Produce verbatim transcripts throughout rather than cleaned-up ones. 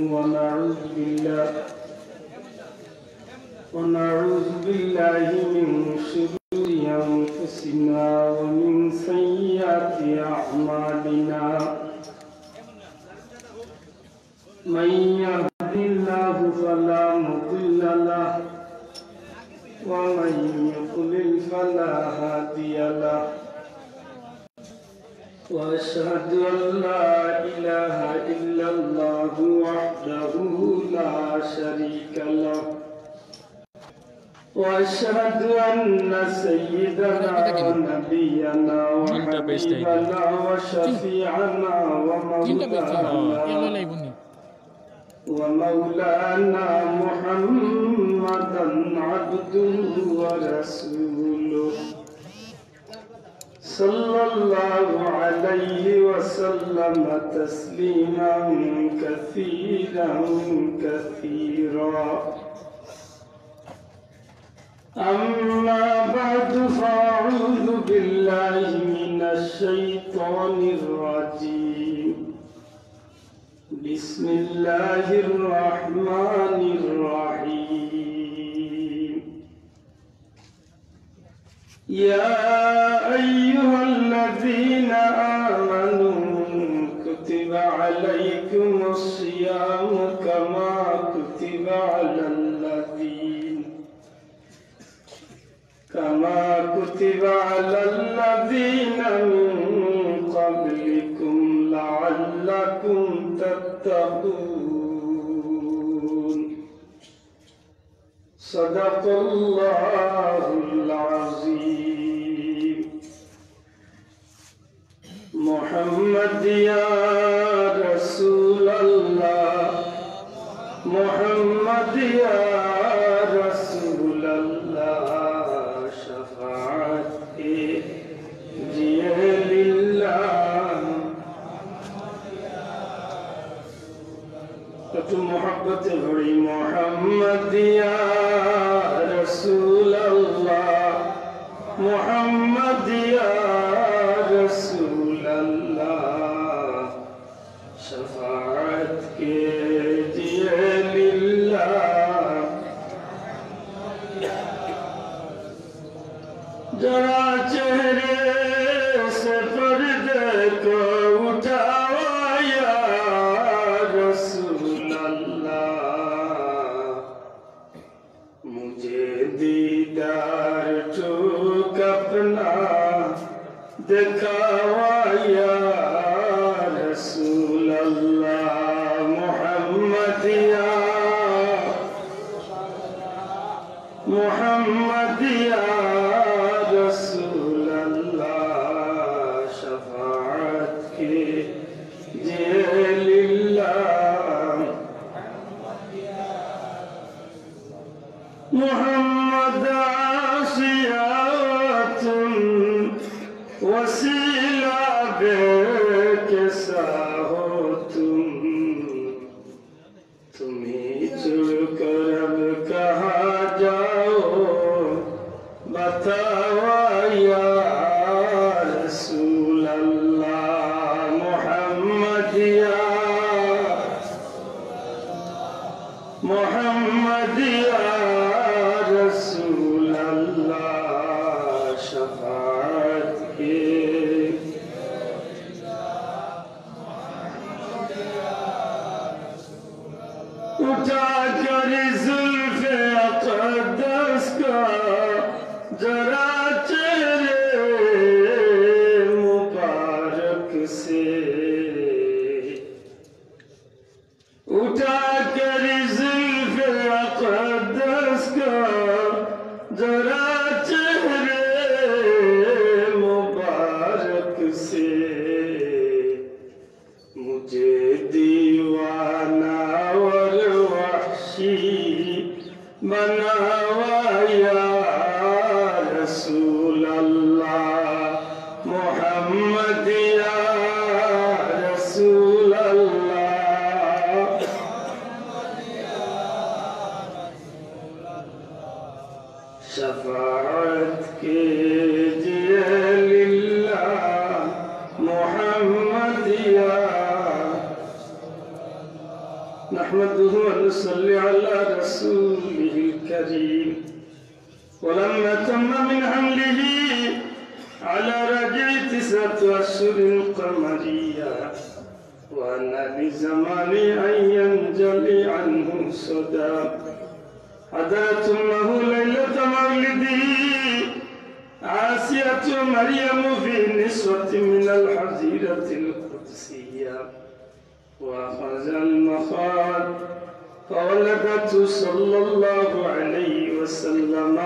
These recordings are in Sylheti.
ونعوذ بالله ونعوذ بالله من شرور أنفسنا ومن سيئات أعمالنا. من يهد الله فلا مضل له ومن يضلل فلا هادي له. وأشهد أن لا إله إلا الله وحده لا شريك له. وأشهد أن سيدنا ونبينا وحبيبنا وشفيعنا ومولانا ومولانا محمدا عبده ورسوله، صلى الله عليه وسلم تسليما كثيرا كثيرا. أما بعد، فأعوذ بالله من الشيطان الرجيم. بسم الله الرحمن الرحيم. يا أيها الذين آمنوا كتب عليكم الصيام كما كتب على الذين كما كتب على الذين من قبلكم لعلكم تتقون. صدق الله العظيم. محمد يا رسول الله، محمد يا رسول الله، شفاعت کیجئے للہ۔ একটু মহব্বতে পড়ি, محمد يا رسول الله، محمد يا رسول الله، شفاعت کیجئے للہ۔ ذرا چہرے سے پردے کو اٹھاؤ یا رسول اللہ، مجھے دیدار ٹھوک اپنا دکھاؤ یا رسول اللہ۔ محمد یا محمد يا رسول الله، شفاعت کیجئے للہ۔ محمد آسیہ تم، وسیلہ بے کسا ہو تم، تمہیں چھوڑ کر اب کہاں جاؤ، بتاؤ یا رسول اللہ۔ محمد یا، محمد یا رسول اللہ، شفاعت کی اٹھا کر زلف اقدس کا ذرا چہرے مبارک سے، اٹھا کر زلف اقدس کا ذرا چہرے مبارک سے، مجھے دیوانہ اور وحشی بناؤ یا رسول اللہ۔ محمد یا رسول اللہ، شفاعت کیجئے للہ۔ محمد یا نحمده ونصلي على رسوله الكريم. ولما تم من حمله على راجع تسعة أشهر قمرية، وأن لزمان أن ينجلي عنه صدى، حضرت أمه ليلة مولده آسية مريم في نسوة من الحظيرة القدسية، وأخذ المخاض فولدته صلى الله عليه وسلم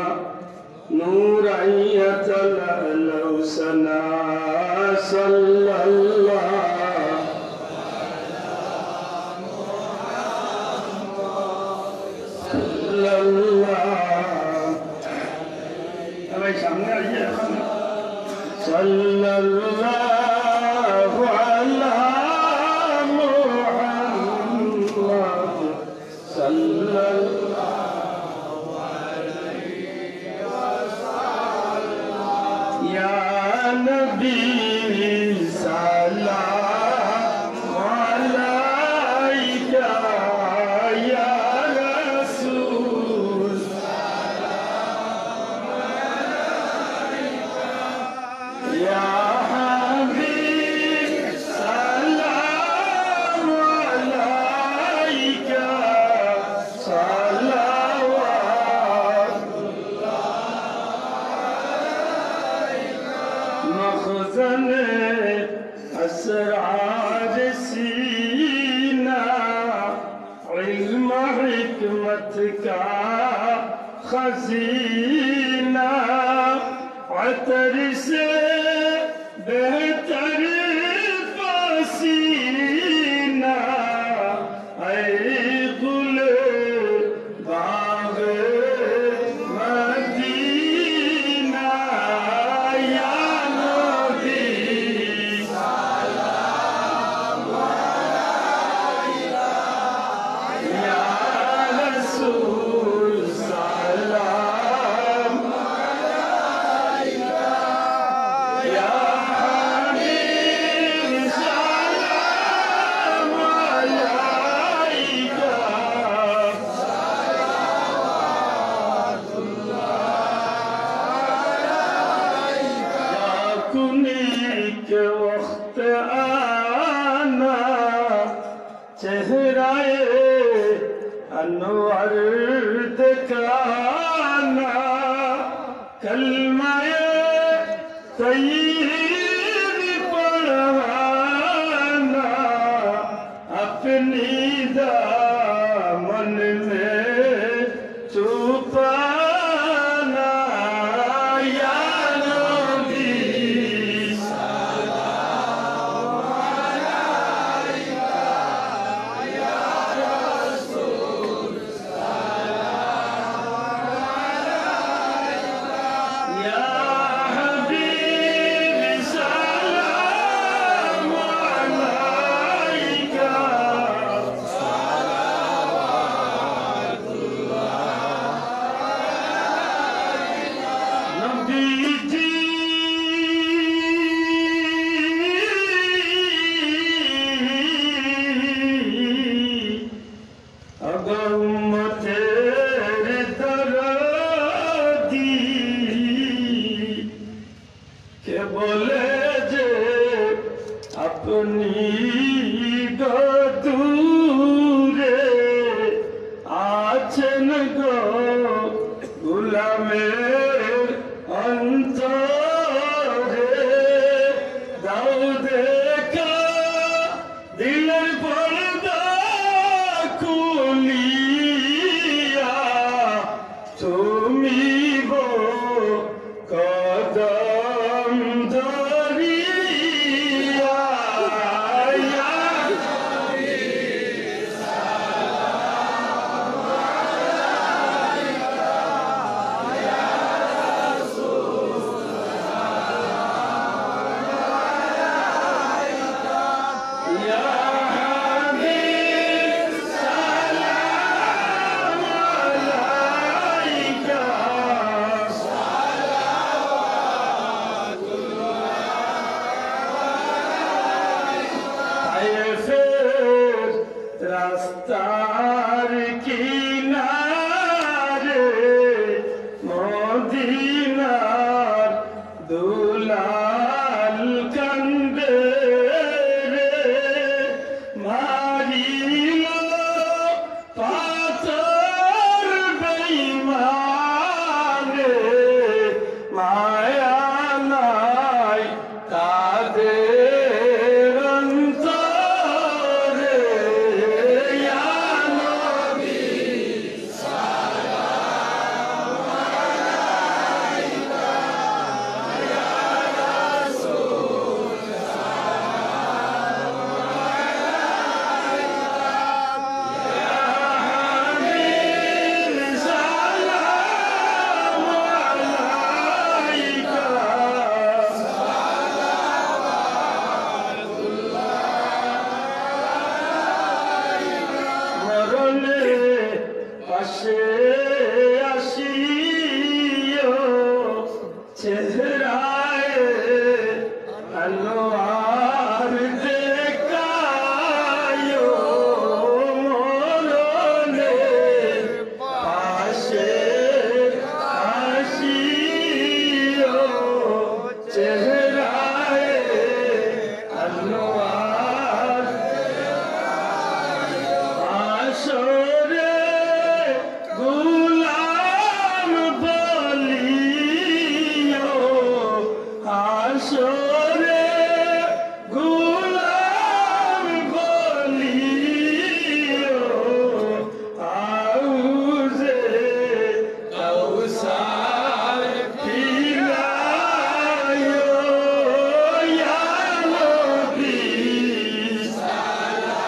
نورا يتلألأ سنا. صلى الله، صلى الله، সবাই সামনে আইয়ে এখন। صلى الله على محمد، صلى الله عليه وسلم. يا نبي سلام عليك، يا رسول يا حبيب سلام عليك، صلوات الله عليك. مخزن أسرار سينا، علم حكمت کا خزینہ، عطر سے بہتر پسینہ، اے گل باغ مدینہ، یا نبی سلام علیک، یا رسول سلام علیک، یا حبیب سلام علیک، صلوات اللہ علیک۔ جاکنی کے وقت آنا، چہرۂ انور دکھانا، کلمۂ طیب پڑھانا، اپنی دامن میں چھپانا، یا نبی سلام علیک، یا رسول سلام علیک، یا حبیب سلام علیک، صلوات اللہ علیک۔ نبی جی، اگر امت تیرے در دی کہ بولے جے اپنی گدورے، آچن گو غلامے انتورے، داؤدے کا دلر پردہ کھولی۔ আর কিনারে মদিনার দুলাল কান্দে রে, মারিল পাথর বেইমানে, মায়া নাই তাদের অন্তরে। ইয়া নবী, সালাম আলাইকা, ইয়া রাসূল, সালাম আলাইকা, ইয়া হাবিব, সালাম আলাইকা। মরণে পাশে আসিও, চেহারায় আনোয়ার দেখায়ো, মরণে পাশে আসিও, চেহারায় আনোয়ার। হাশরে গোলাম বলিও, হাশরে গোলাম বলিও, হাউজে কাউসার পিলাইও, ইয়া নবী, সালাম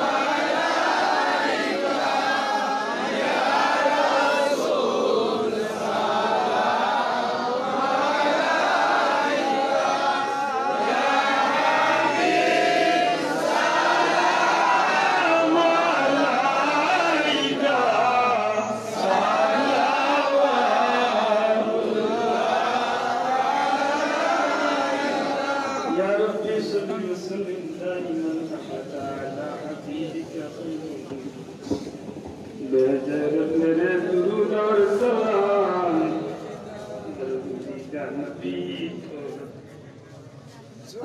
আলাইকা, ইয়া রাসূল, সালাম আলাইকা। يا رب صل وسلم دائما أبدا على حبيبك خير الخلق. بہتر میرے درود اور سلام، درود نبی کو۔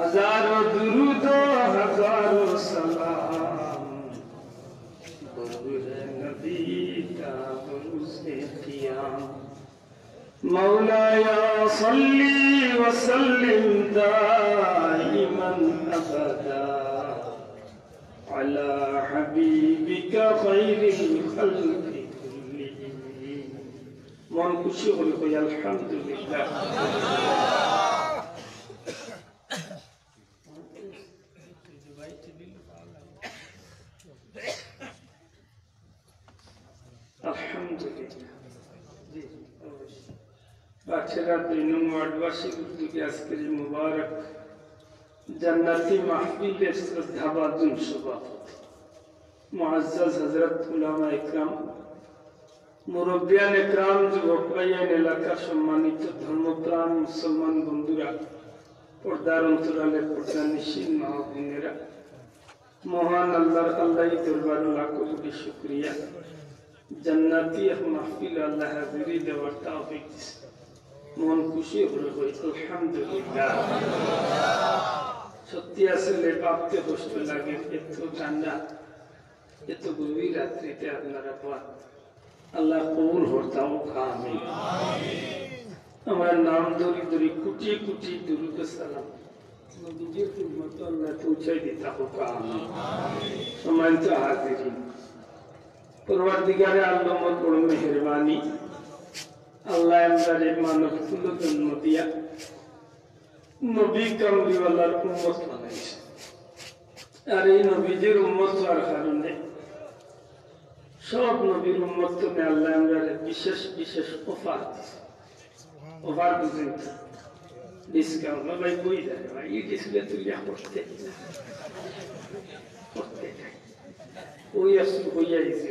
ہزاروں درود و ہزاروں سلام، بروز نبی کا بروز قیام۔ مولاي صل وسلم دائما أبدا على حبيبك خير الخلق كلهم. মন খুশি করি কই আলহামদুলিল্লাহ। আলহামদুলিল্লাহ। জি, অবশ্যই। বাচ্চারা দুই নং ওয়ার্ডবাসীর উদ্যোগে আজকের এই মুবারক জান্নাতি মাহফিলের শ্রদ্ধাভাজন সভাপতি, মুআজ্জাজ হযরত উলামা একরাম, মুরব্বিয়ান একরাম, যুবক ভাইয়ান, এলাকার সম্মানিত ধর্মপ্রাণ মুসলমান বন্ধুরা, পর্দার অন্তরালে পর্দানিশীন মা ও বোনেরা, মহান আল্লাহর আল্লাহি দরবারে লাখো কোটি শুকরিয়া। জান্নাতি এক মাহফিল আল্লাহ হাজিরি দেওয়ার তৌফিক দিছে। মন খুশি হয়ে কই আলহামদুলিল্লাহ। সত্যি আসলে ভাবতে কষ্ট লাগে, এত ঠান্ডা, এত গভীর রাত্রিতে আপনারা পান। আল্লাহ কবুল করতা হোক, আমিন। আমরা নাম ধরি ধরি কোটি কোটি দুরূদ সালাম নবীজির উম্মত আল্লাহ পৌঁছাই দিতা হোক, আমিন। সম্মানিত হাজিরিন, পরওয়ারদিগারে আলমর বড় মেহেরবানি, আল্লাহ আমরারে মানব কুলো জন্ম দিয়া নবী কামলিওয়ালার উম্মত বানাইছে। আর এই নবীজির উম্মত হওয়ার কারণে সব নবীর উম্মত তো আল্লাহ আমরারে বিশেষ বিশেষ অফার দিছে। অফার বুঝেন তো? ডিসকাউন্ট। ও ভাই, বই যায় ভাই, এই ডিসপ্লে তুলিয়া পড়তে, পড়তে। ওই আসলে বইয়া গেছে।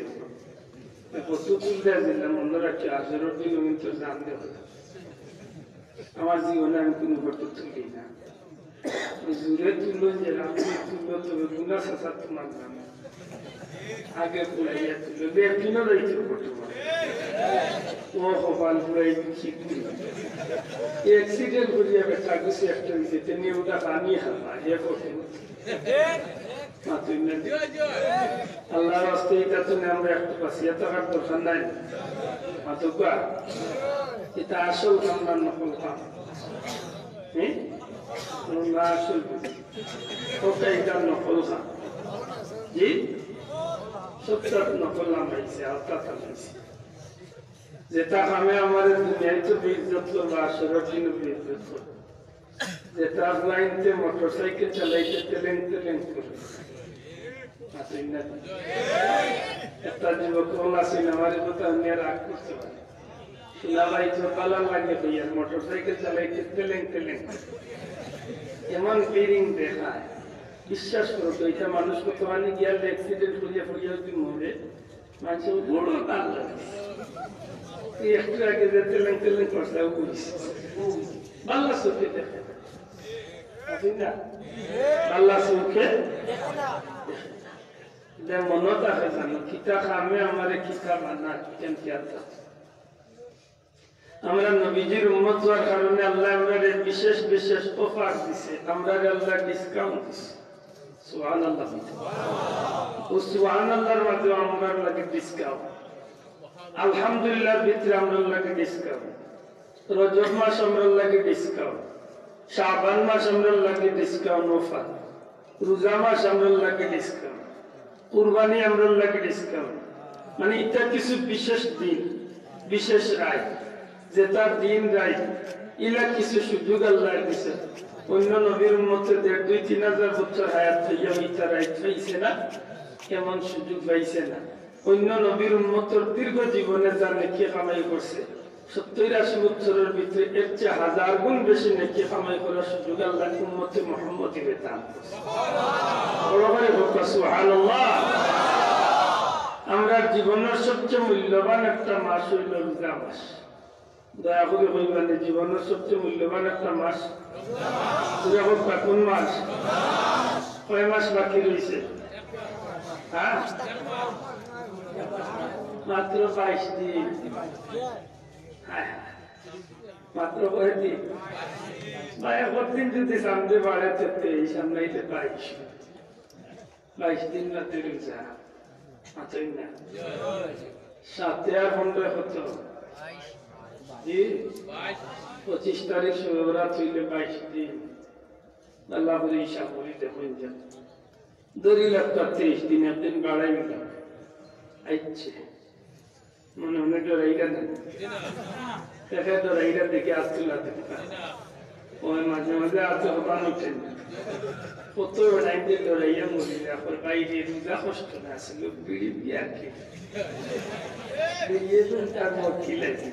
কত তুলতে আসলে মনে রাখছে, আসরের দিন কিন্তু জানতে হবে। আমার জীবনে আমি কোনো ফটো তুলি না। ওই জোরে তুলো, যে রাত্রে তুলো, তবে গুনা সাসা তোমার নামে। আগে পুড়াইয়া তুলো, বেপিনও রইছে বর্তমানে। ও কপাল পুড়াই, কি করি? অ্যাক্সিডেন্ট করিয়া বেটা গুছে একটা হইছে, তেমনি ওটা পানি খাবা, এ করতে। মাতুই না। আল্লাহর রাস্তায় এটা তো আমরা একটু বাঁচিয়া থাকার দরকার নাই। মাতুকা, এটা আসল কাম না নকল কাম? হ্যাঁ? না আসল বুঝি। ওটা এটা নকল কাম। জি? সবটাত নকল নামাইছে, আলতা নামাইছে। যেটা কামে আমারে দুনিয়ায় তো বেইজ্জত করবা, আসরের দিনও বেইজ্জত করবা। যেটা লাইনতে মোটরসাইকেল চালাইতে তেলেং তেলেং করে। আছে না? একটা যুবক বল আছে, আমার কথা নিয়ে রাগ করতে পারে। শোনা ভাই, তো পালার লাগে ভাই, আর মোটরসাইকেল চালাইতে তেলেং তেলেং করে। এমন ফিলিং দেখায়। বিশ্বাস করো তো, এটা মানুষ কত মানে গিয়ার অ্যাক্সিডেন্ট করিয়া পড়িয়া যদি মরে, মানুষের বড় ভালো লাগে। এই একটু আগে যে তেলেং তেলেং করছে, ও বুঝছে। ভালো চোখে দেখে। আছে না? ভালো চোখে দেখে। যে মনে থাকে জানো, কিতা কামে আমারে কিতা বানা, কিতা কি আর থাকে। আমরা নবীজির উম্মত হওয়ার কারণে আল্লাহ আমরারে বিশেষ বিশেষ অফার দিছে, আমরারে আল্লাহ ডিসকাউন্ট দিছে। সুবহানাল্লাহ। ও সুবহানাল্লাহর মাঝে আমরার লাগি ডিসকাউন্ট, আলহামদুলিল্লাহর ভিতরে আমরার লাগি ডিসকাউন্ট, রজব মাস আমরার লাগি ডিসকাউন্ট, শাবান মাস আমরার লাগি ডিসকাউন্ট অফার, রোজা মাস আমরার লাগি ডিসকাউন্ট, কুরবানি আমরার লাগি ডিসকাউন্ট। মানে, এটা কিছু বিশেষ দিন, বিশেষ রাইত, যেটা দিন রাইত, ইলা কিছু সুযোগ আল্লাহ দিছে। অন্য নবীর উম্মতে দেড়, দুই, তিন হাজার বছর হায়াত পাইয়া ইটা রাইত পাইছে না, এমন সুযোগ পাইছে না। অন্য নবীর উম্মতর দীর্ঘ জীবনে যা নেকি কামাই করছে, সত্তর আশি বছরের ভিতরে এর চেয়ে হাজার গুণ বেশি নেকি কামাই করার সুযোগ আল্লাহ উম্মতে মুহাম্মদীরে দান করছে। বড় করে হোক সুবহানাল্লাহ। আমরার জীবনের সবচেয়ে মূল্যবান একটা মাস হইল রোজা মাস। দয়া করে কইবা নি, জীবনের সবচেয়ে মূল্যবান একটা মাস। পুরা হোক, কোন মাস? কয় মাস বাকি রইছে? হ্যাঁ, মাত্র বাইশ দিন। হায় হায়। মাত্র কয় দিন? ভাই, একদিন যদি সামনে বাড়ে, তো তেইশ, সামনে হইতে বাইশ। বাইশ দিন রাতে রোজা। আছেন না? সাতে আর পনেরো কত? জি? পঁচিশ তারিখ শবে বরাত হইলে বাইশ দিন। আল্লাহ বলে, হিসাব করি দেখুন যান। ধরি লাগতো তেইশ দিন, একদিন বাড়াই নিলাম। আইচ্ছে। মনে মনে ডরাইরা না। দেখে ডরাইরা দেখে আসতে লাগে। ওই মাঝে মাঝে আসতে হবা উঠে না। কত টাইম দিয়ে ডরাইয়া মরি না। এখন বাইরে রোজা কষ্ট না আসলে বিড়ি বিয়ার কি? বিড়ি তো তার মত কি লাগে?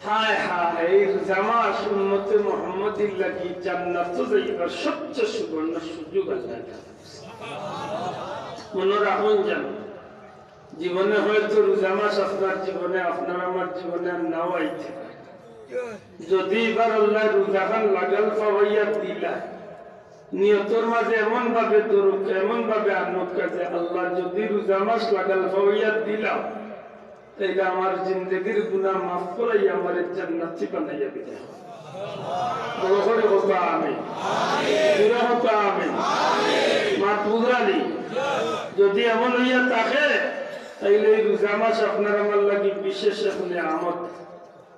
হায় হায়, এই রোজা মাস উম্মতে মুহাম্মদীর লাগি জান্নাত যাইবার সবচেয়ে সুবর্ণ সুযোগ আল্লাহ দিছে। মনে রাখুন যেন, জীবনে হয়তো রোজা মাস আপনার জীবনে, আপনার আমার জীবনে আর নাও আইতে পারে। যদি এবার আল্লাহ রোজাখান লাগাল পাওয়াইয়া দিলা, নিয়তর মাঝে এমন ভাবে ধরুক, এমন ভাবে আনুক যে আল্লাহ যদি রোজা মাস লাগাল পাওয়াইয়া দিলাম, তাইলে আমার জিন্দেগির গুনাহ মাফ করাইয়া আমারে জান্নাতি বানাইয়া দিতে হবে। বড় করে হোক আমিন। জোরে হোক আমিন। মাত বুঝালি? যদি এমন হইয়া থাকে, তাইলে এই রোজা মাস আপনার আমার লাগি বিশেষ এক নিয়ামত।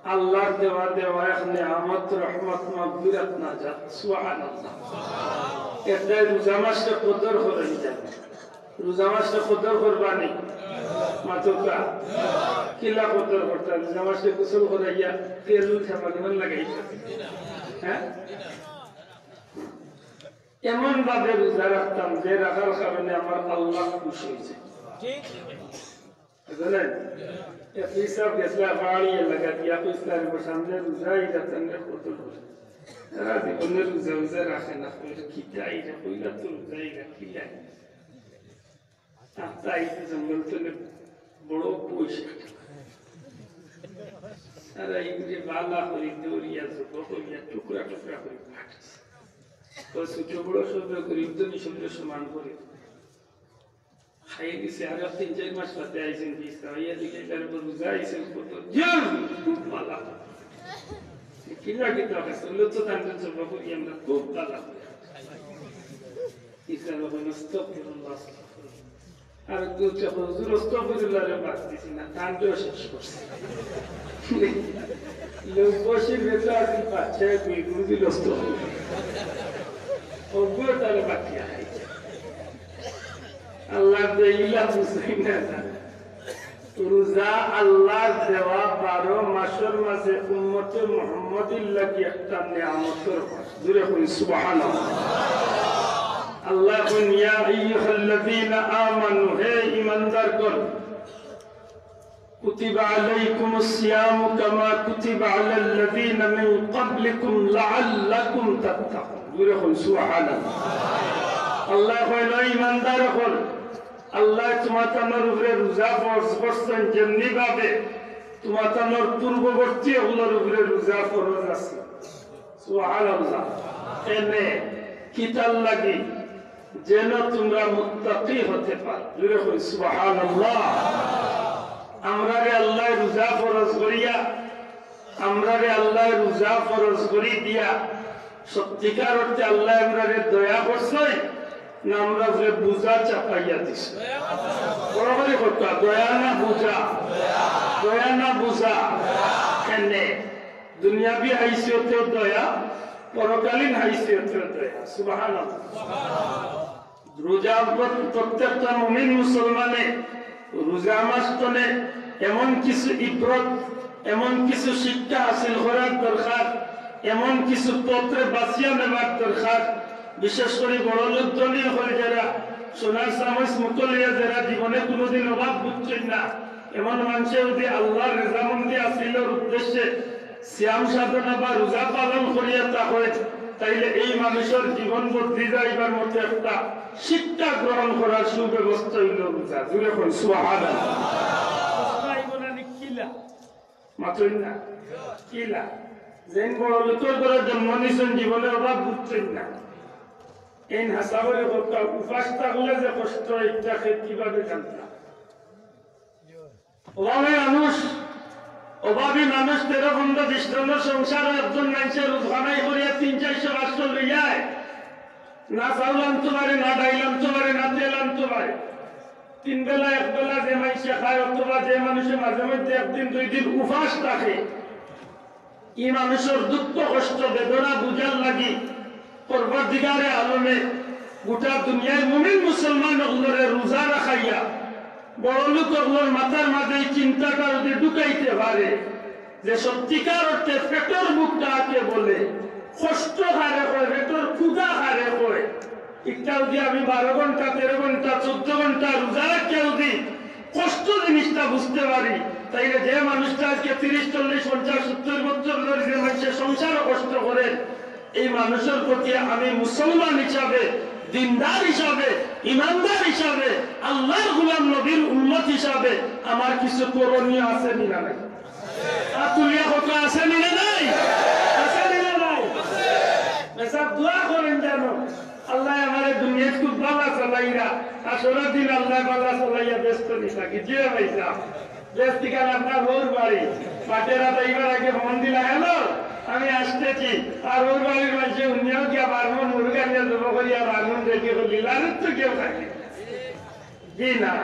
আল্লাহর দেওয়া, দেওয়া এক নিয়ামত, রহমত, মাগফিরাত, নাজাত। সুবহানাল্লাহ। এটাই রোজা মাসটা কদর করা যায়। রোজা মাসটা কদর করবা নি? মাতুকা। কিলা কদর করতা? রোজা মাসে গোসল করাইয়া তেল উঠে মানে লাগাইতা। হ্যাঁ? এমন ভাবে রোজা রাখতাম যে রাখার কারণে আমার আল্লাহ খুশি হইছে। বুঝলেন? এক হিসাব গেছলা পাহাড়ি এলাকা দিয়া কইছলা, "আমার সামনে রোজা, ইটা তানরে কদর করে।" তারা জীবনে রোজা রোজা রাখে না, কইলে, "কিতা ইটা?" কইলা, "তো রোজা ইটা কিলা?" আর তাই তো জঙ্গল তো বড় পয়সা। আর এই যে বালা করি, দৌড়িয়া, জব করিয়া, টুকরা টুকরা করি কাটছে। তো ছোট বড় সব করি, উদ্যমী সবরে সমান করি। খাইয়ে দিছে, আরো তিন চার মাস বাদে আইছেন, বিশ খাওয়াইয়া দিকে, তারপর রোজা আইছেন, কত জোর, খুব ভালা। কিলা কিতা আছে, লোক তো দান করছে, বাবু, আমরা খুব ভালা। ইসলাম বলেন, "আস্তাগফিরুল্লাহ, আস্তাগফিরুল্লাহ।" আর কেউ চাপা হুজুর, "আস্তাগফিরুল্লাহ রে, বাদ দিছি না, দানটাও শেষ করছি।" লোক বসে বেঁচে আছেন, বাচ্চা দুই বুঝিল আস্তাগফিরুল্লাহ। ওগুলো তাহলে বাকি আছে। আল্লাহ তো ইলা বুঝাই না। রোজা আল্লাহর দেওয়া বারো মাসর মাঝে উম্মতে মুহাম্মদীর লাগি একটা নিয়ামতর মাস। জোরে কই সুবহানাল্লাহ। আল্লাহ কইন, "ইয়া আইয়ুহাল্লাযীনা আমানু", হে ঈমানদারগণ, "কুতিবা আলাইকুমুস সিয়ামু কামা কুতিবা আলাল্লাযীনা মিন ক্বাবলিকুম লাআল্লাকুম তাত্তাকুন।" জোরে কই সুবহানাল্লাহ। আল্লাহ কইন, "ও ঈমানদার অকল, আল্লাহ তোমাতানর উপরে রোজা ফরজ করছেন যেমনি ভাবে তোমাতানর পূর্ববর্তী অকলর উপরে রোজা ফরজ আছে।" সুবহানাল্লাহ। এনে কিতার লাগি? যেন তোমরা মুত্তাকি হতে পারো। জোরে কই সুবহানাল্লাহ। আমরারে আল্লাহ রোজা ফরজ করিয়া, আমরারে আল্লাহ রোজা ফরজ করি দিয়া সত্যিকার অর্থে আল্লাহ আমরারে দয়া করছে, না আমরা যে বুঝা চাপাইয়া দিছে? বড় করে কথা, দয়া না বুঝা? দয়া না বুঝা? কেনে? দুনিয়াবি হাইসিয়তেও দয়া, পরকালীন হাইসিয়তেও দয়া। সুবহানাল্লাহ। রোজা প্র-, প্রত্যেকটা মুমিন মুসলমানে রোজা মাস তনে এমন কিছু ইব্রত, এমন কিছু শিক্ষা হাসিল করার দরকার, এমন কিছু পথরে বাছিয়া নেবার দরকার। বিশেষ করি বড় লোক ধনী অকল যারা, সোনার চামচ মুখো লইয়া যারা জীবনে কোনোদিন অভাব বুঝছইন না, এমন মানষে যদি আল্লাহর রেজামন্দি হাসিলর উদ্দেশ্যে সিয়াম সাধনা বা রোজা পালন করিয়া থাকইন, তাইলে এই মানুষর জীবন বদলি যাইবার মতো একটা শিক্ষা গ্রহণ করার সুব্যবস্থা অইলো রোজা। জোরে কই সুবহানাল্লাহ। মাতইন না? কিলা? যেইন বড় লোকর ঘরো জন্ম নিছইন, জীবনে অভাব বুঝছইন না। এইন হাছা করি কউক্কা, উপাস থাকলে যে কষ্ট, ইটা কে কিভাবে জানতা? অভাবী মানুষ, অভাবী মানুষ তেরো পনেরো বিশ জনর সংসারো একজন মানষে রোজ কামাই করিয়া তিন চাইরশো পাঁচশো লইয়া আয়। না চাউল আনতো পারে, না ডাইল আনতো পারে, না তেল আনতো পারে। তিন বেলা এক বেলা যে মানষে খায় অথবা যে মানষে মাঝে মধ্যে একদিন দুই দিন উপাস থাকে, ই মানুষর দুঃখ কষ্ট বেদনা বুঝার লাগি পরওয়ারদিগারে আলমে গোটা দুনিয়ার মুমিন মুসলমান অকলরে রোজা রাখাইয়া বড় লোক অকলর মাথার মাঝে ই চিন্তাটা যদি ঢুকাইতে পারে যে সত্যিকার অর্থে পেটর ভুক কারে বলে, কষ্ট কারে কয়, পেটর ক্ষুধা কারে কয়, ইটা যদি আমি বারো ঘন্টা, তেরো ঘন্টা, চৌদ্দ ঘন্টা রোজা রাখিয়া যদি কষ্ট জিনিসটা বুঝতে পারি, তাইলে যে মানুষটা আজকে তিরিশ, চল্লিশ, পঞ্চাশ, সত্তর বছর ধরি যে মানষে সংসারো কষ্ট করে, এই মানুষর প্রতি আমি মুসলমান হিসাবে, দিনদার হিসাবে, ইমানদার হিসাবে, আল্লাহর গোলাম নবীর উম্মত হিসাবে আমার কিছু করণীয় আছে নি না নাই? আর তুলিয়া কথা আছে নি না নাই? আছে নি না নাই? এসব দোয়া করেন যেন আল্লাহ আমারে দুনিয়াত খুব ভালা চালাইরা, হাশরর দিন আল্লাহ ভালা চালাইয়া বেহেস্তো নিতা কি? জি ভাই সাহেব, বেহেস্ত ইখান আপনার হউর বাড়ি। পাটেরা তো এবার আগে ফোন দিলা, "হ্যালো, আমি আসতেছি।" আর হউর বাড়ির মানষে উনিও গিয়া বারমন মুরগা নিয়া জব করিয়া বারমন রেডি করি লালুর তো কেউ থাকে। জি না,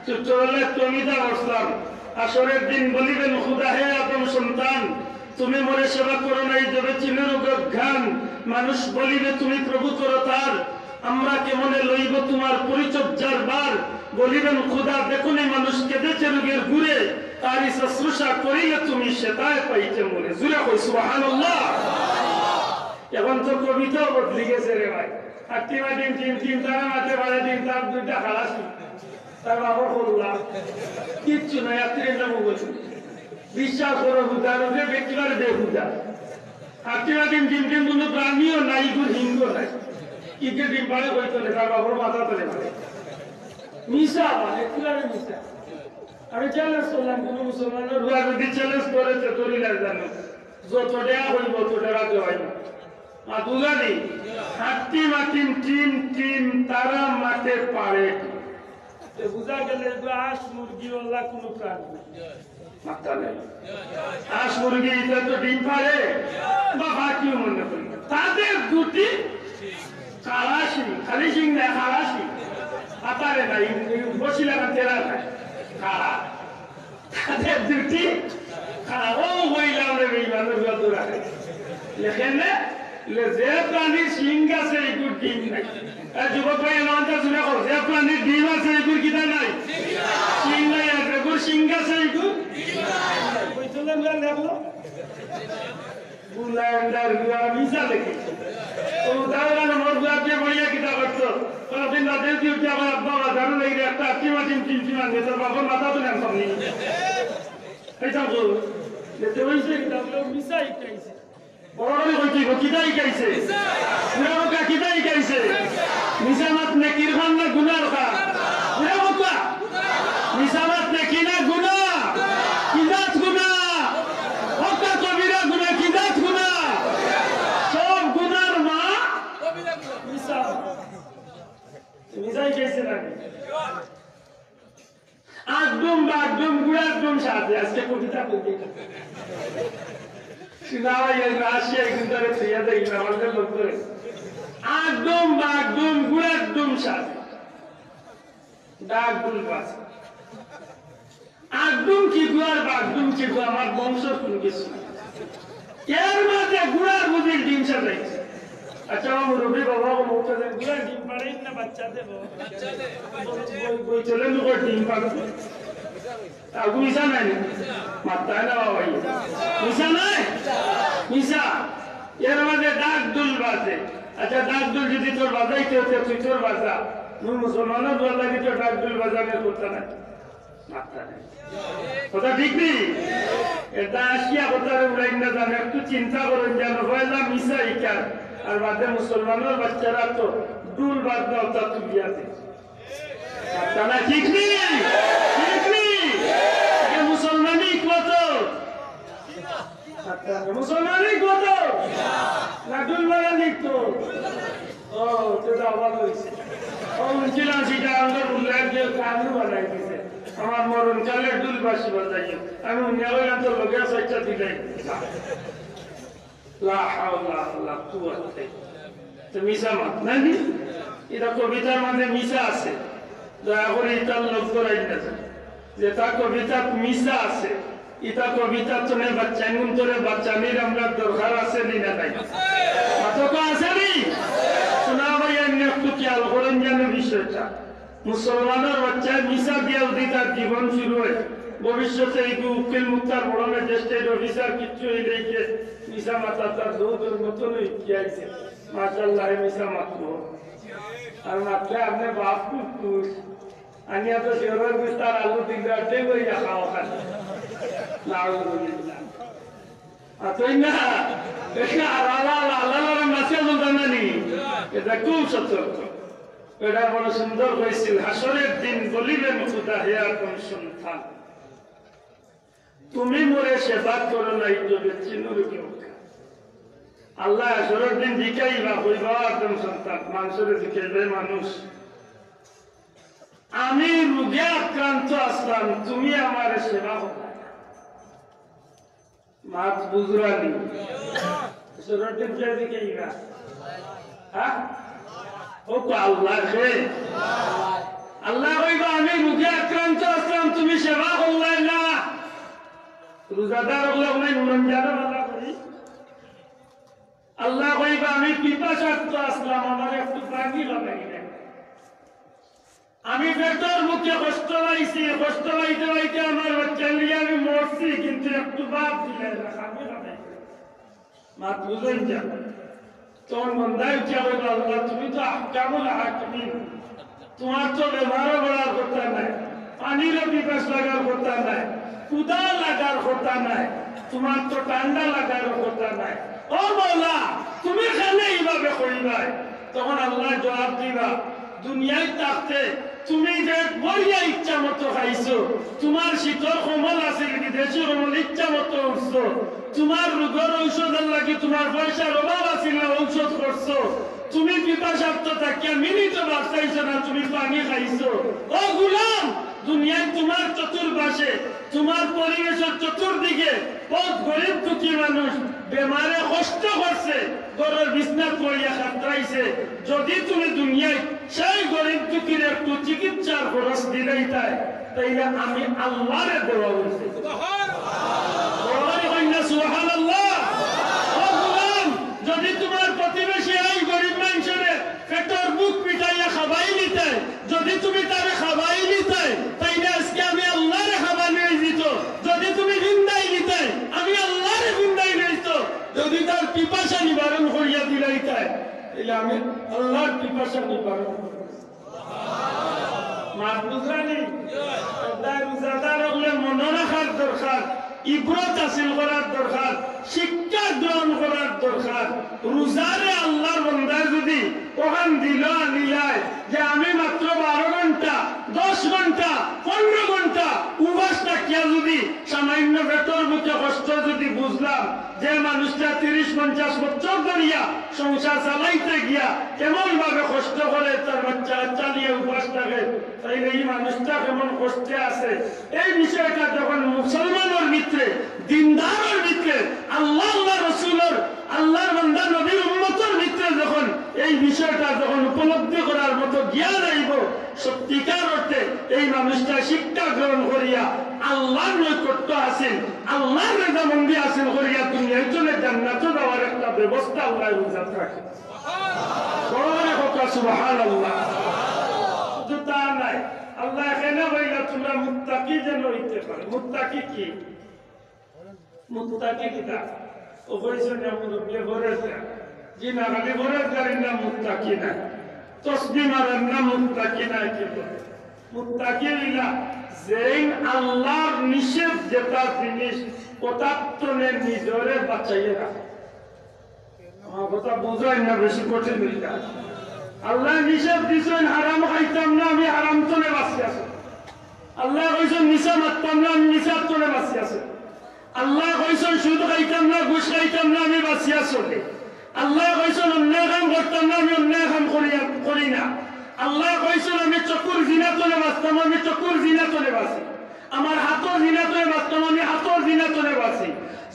ছোটবেলায় তুমি তা বসলাম। হাশরর দিন বলিবেন, "খুদা হে আদম সন্তান, তুমি মোরে সেবা করো নাই, যবে চিনর অজ্ঞান।" মানুষ বলিবে, "তুমি প্রভু করো তার, আমরা কেমনে লইব তোমার পরিচর্যার ভার?" বলিবেন, "খুদা দেখো নি মানুষ কেঁদেছে রোগের ঘুরে, তারই শুশ্রূষা করিলে তুমি সেতায় পাইতে মোরে।" জোরে কই সুবহানাল্লাহ। এখন তো কবিতাও বদলি গেছে রে ভাই। আর টিমা টিম টিম টিম তারা মাঠে বাড়ে টিম তার দুইটা খালাস। তার বাবার বললাম, কিচ্ছু নাই, আর তিনটা মোবাইল। বিশ্বাস করো, হুদার উপরে ব্যক্তিবার বেহুদা। আর টিমা টিম টিম টিম কোনো প্রাণীও নাই, কোনো হিংস নাই। ইকে ডিম পাড়ে হইতো না, তার বাবার মাথা তলে পারে। মিশা মানে, কিভাবে মিশা? আমি চ্যালেঞ্জ করলাম, কোনো মুসলমানের রুয়া যদি চ্যালেঞ্জ করে, সে ধরি লাগে জানো। যত টাকা হইব, তত টাকা দেওয়াই না। মাত বুঝা নি? হাট্টি মাটিম টিম টিম, তারা মাঠে পারে। তো বুঝা গেল, এগুলো আঁশ মুরগি ওলা কোনো প্রাণী। মাথা নাই। আঁশ মুরগি ইটা তো ডিম পারে, বা বাকিও মনে করি। তাদের দুটি কালা শিং, খালি শিং না, কালা শিং। আতারে নাই, বসিলা না, তেরা নাই, কালা। তাদের দুটি কালা। ও বইলাম রে, বেইমান, ওর গল্প রাখে। লেখেন না? লে, যে প্রাণীর শিং আছে, এগুর ডিম নাই। এ যুবক ভাই, এমনটা শুনে কর, যে প্রাণীর ডিম আছে, এগুর কিতা নাই? শিং নাই, আর যেগুর শিং আছে, এগুর? ওই জন্য আমরা লেখলো। বুলান্ডার গুয়া মিছা লেখে। ও উদাহরণ, মোর গুয়া কে বড়িয়া কিতা করতো? কোনদিন রাতে উঠি উঠি আমার আব্বা বাজারও লাগি একটা আটটি মাটিম টিম টিম আনবে, তোর বাবার মাথা তো নেন সামনে। এই থাকো। যেতে হইছে কিতা? বলে, মিছা ইটাইছে। বড় করে কইতে হইব, কিতা ইটাইছে? বুড়া বকা কিতা ইটাইছে? মিছা মাত নেকির খান না গুনার খান? বুড়া বকা। মিছা মাত নেকি না গুনা? কি জাত গুনা? হক্কা কবিরা গুনা, কি জাত গুনা? সব গুনার মা মিছা। মিছা ইটাইছে না? আগডুম বাগডুম গুড়ার ডুম সাথে আজকে কবিতা বলতে। শোনা ভাই, এই আসিয়া একদিন ধরে ছুঁয়া দেয়, আমাদের লোক ধরে। আগডুম বাগডুম গুড়ার ডুম সাথে। ডাক ডুল বাজে। আগডুম কি গুয়ার বাগডুম কি গুয়া, আমার বংশ কোন কিছু। এর মাঝে গুড়ার বুঝির ডিম সাজাইছে। আচ্ছা, আমার মুরব্বী বাবা, ও মুখে দেন, গুড়ার ডিম পাড়ে না বাচ্চা দেবো? বই, বই চলে লোকের ডিম পাড়ে। আগু মিছা নাই নি? মাত্তায় না বাবা, ভাই। মিছা নাই? মিছা। এর মাঝে ডাক ডুল বাজে। আচ্ছা, ডাক ডুল যদি তোর বাজাইতে হতে, তুই তোর বাজা। মুই মুসলমানর দোয়া লাগি তো ডাক ডুল বাজানোর কথা নাই। মাত্তা নাই। কথা ঠিক নি? এটা আসিয়া কথা উড়াই না জানে, একটু চিন্তা করুন যেন পয়লা মিছা ইকার, আর বাদে মুসলমানর বাচ্চারা তো ডুল বাজনা ওটা তুলিয়া দে। মাত্তা না, ঠিক নি? ঠিক নি? এটা মুসলমানি কত? আচ্ছা, মুসলমানি কত? না ডুল বাজানি তো? ও, তো দাওয়া লইছে। ও, উনছিলাম সেটা আমরা উল্লেখ দিয়ে কানু বানাই দিছে। আমার মরণকালে ডুল বাঁশি বাজাইও। আমি উনিয়া বললাম, তোর লগে আছে, একটা দিলাই। লা হাওলা ওয়ালা কুওয়াতা ইল্লা বিল্লাহ। তো মিছা মাত, নাকি? এটা কবিতার মাঝে মিছা আছে। দয়া করে ইতার লোক করাই না যায়। যেটা কবিতাত মিছা আছে, ইতা কবিতাত তো নেই, বাচ্চাইন গুন্তরে বাচ্চানির আমরা দরকার আছে নি না নাই? মাতকা আছে নি? শোনা ভাই, এমনি একটু খেয়াল করেন যেন বিষয়টা। মুসলমানর বাচ্চায় মিছা দিয়া যদি তার জীবন শুরু হয়, ভবিষ্যতে এই উকিল মুক্তার বড় ম্যাজিস্ট্রেট অফিসার কিচ্ছু হইলে কি মিছা মাথা তার দৌড়ের মতন হয়ে কি আইছে। মাশাআল্লাহ, মিছা মাতবো। আর মাতলে আপনি বাপ খুব খুশ। আমি এত শেওড়ার বিস্তার আলু তিন চারটে করে খাওয়া খান। নাউজুবিল্লাহ। আর তুই না, এটা আর আল্লাহ, আল্লাহ, আল্লাহ, আল্লাহ, মাসে বলতাম না নি? এটা খুব সতর্ক। এটা বড় সুন্দর হয়েছিল। হাসরের দিন বলিবেন খুদা, হে আদম সন্তান, তুমি মোরে সেবা করো নাই, তবে চিনুর কেউ। আল্লাহ হাসরের দিন জিকাইবা, কইবা, "আদম সন্তান", মানুষরে জিকাইবে মানুষ, "আমি রোগে আক্রান্ত আসলাম, তুমি আমার সেবা করো না।" মাত বুঝরানি। হাসরের দিন কে জিকাইবা? হ্যাঁ? ও তো আল্লাহ রে। আল্লাহ কইবা, "আমি রোগে আক্রান্ত আসলাম, তুমি সেবা করলায় না।" রোজাদার অকলে নুন জানো আল্লাহ করি। আল্লাহ কইবা, "আমি পিপাসার্ত আসলাম, আমার একটু পানি বানাই না।" আমি পেটর মুখে কষ্ট পাইছি, কষ্ট পাইতে পাইতে আমার বাচ্চা নিয়ে আমি মরছি, কিন্তু একটু ভাত দিলে না, আমি খাবে। মাত বুঝেন যা। তখন বন্দায় উঠিয়া বলল, "আল্লাহ, তুমি তো আহকামুল হাকিমিন, তোমার তো বেমারও পড়ার কথা নাই, পানিরও পিপাস লাগার কথা নাই, ক্ষুধা লাগার কথা নাই, তোমার তো ঠান্ডা লাগারও কথা নাই। ও মৌলা, তুমি কেনে এইভাবে কইবায়?" তখন আল্লাহ জবাব দিবা, "দুনিয়াত থাকতে তুমি যে বড়িয়া ইচ্ছা মতো খাই খাইছো, তুমার শীতর কমল আছিল, বিদেশি কমল, ইচ্ছা মতো উঠছো, তুমার রোগর ঔষধর লাগি তুমার পয়সার অভাব আছিল না, ঔষধ করছো, তুমি পিপাসার্ত থাকিয়া মিনিটও বাঁচতাইছো না, তুমি পানি খাইছো। ও গুলাম, দুনিয়ায় তুমার চতুর্পাশে, তুমার পরিবেশর চতুর্দিকে বউত গরিব দুঃখী মানুষ বেমারে কষ্ট করছে, ঘরর বিছনাত পড়িয়া কাতরাইছে। যদি তুমি দুনিয়ায় সেই গরিব দুঃখীর একটু চিকিৎসার খরচ দিলাইতায়, তাইলে আমি আল্লারে দেওয়া অইছে। বড় করি কইন না সুবহানাল্লাহ। ও গুলাম, যদি তুমার প্রতিবেশী এই গরিব মানষরে পেটর ভুক মিটাইয়া খাবাইলিতায়, যদি তুমি তারে খাবাইলিতায়, তাইলে আজকে আমি আল্লারে খাবানি অইযিতো। যদি তুমি ভিন্দাইলিতায়, আমি আল্লারে ভিন্দাইনি অইতো। যদি তার পিপাসা নিবারণ করিয়া দিলাইতায়, তাইলে আমি আল্লার পিপাসা নিবারণ করি। মাত বুঝরানি? সদায় রোজাদার অকলে মনো রাখার দরকার, ইবরত হাসিল করার দরকার, শিক্ষা গ্রহণ করার দরকার। রোজারে আল্লার বন্দায় যদি অখান দিল আনিলায় যে আমি মাত্র বারো ঘন্টা, দশ ঘন্টা, পনরো ঘন্টা উপাস থাকিয়া যদি সামান্য পেটর ভুকে কষ্ট যদি বুঝলাম, যে মানুষটা তিরিশ পঞ্চাশ বছর ধরিয়া সংসার চালাইতে গিয়া কেমন ভাবে কষ্ট করে, তার বাচ্চা কাচ্চা নিয়া উপাস থাকে, তাইলে ই মানুষটা কেমন কষ্টে আছে। এই বিষয়টা যখন মুসলমানর ভিতরে, দিনদারর ভিতরে, আল্লাহ, আল্লার রসুলর, আল্লার বান্দা নবীর উম্মতর ভিতরে যখন এই বিষয়টা যখন উপলব্ধি করার মতো জ্ঞান আইবো, সত্যিকার অর্থে এই মানুষটা শিক্ষা গ্রহণ করিয়া আল্লার নৈকট্য হাসিল, আল্লার রেজামন্দি হাসিল করিয়া দুনিয়ার জন্য জান্নাতে যাওয়ার একটা ব্যবস্থা আল্লায় রোজাত রাখে। বড় করে কউক্কা সুবহানাল্লাহ। শুধু তা নায়, আল্লায় এখানে কইলা, "তোমরা মুত্তাকি যেন অইতে পারো।" মুত্তাকি কি? মুত্তাকি কিতা? ও কইছইন না মুরব্বিয়ে পরহেজগার। জি না, খালি পরহেজগারির নাম মুত্তাকি নায়। তসবি মারার নাম মুত্তাকি নায় কিন্তু। মুত্তাকি অইলা যেইন আল্লার নিষেধ যেটা জিনিস, ওটার তনে নিজরে বাঁচাইয়া রাখে। আমার কথা বুঝইন না, বেশি কঠিন অইতা। আল্লায় নিষেধ দিছইন, হারাম খাইতাম না, আমি হারাম তনে বাঁচি আছি। আল্লায় কইছইন, নিশা মারতাম না, আমি নিশার তনে বাঁচি আছি। আল্লায় কইছইন, সুদ খাইতাম না, ঘুষ খাইতাম না, আমি বাঁচি আছি। আল্লায় কইছইন, অন্যায় কাম করতাম না, আমি অন্যায় কাম করি, করি না। আল্লায় কইছইন, আমি চকুর জিনা তনে বাঁচতাম, আমি চকুর জিনা তনে বাঁচি। আমার হাতর জিনা তনে বাঁচতাম, আমি হাতর জিনা তনে বাঁচি।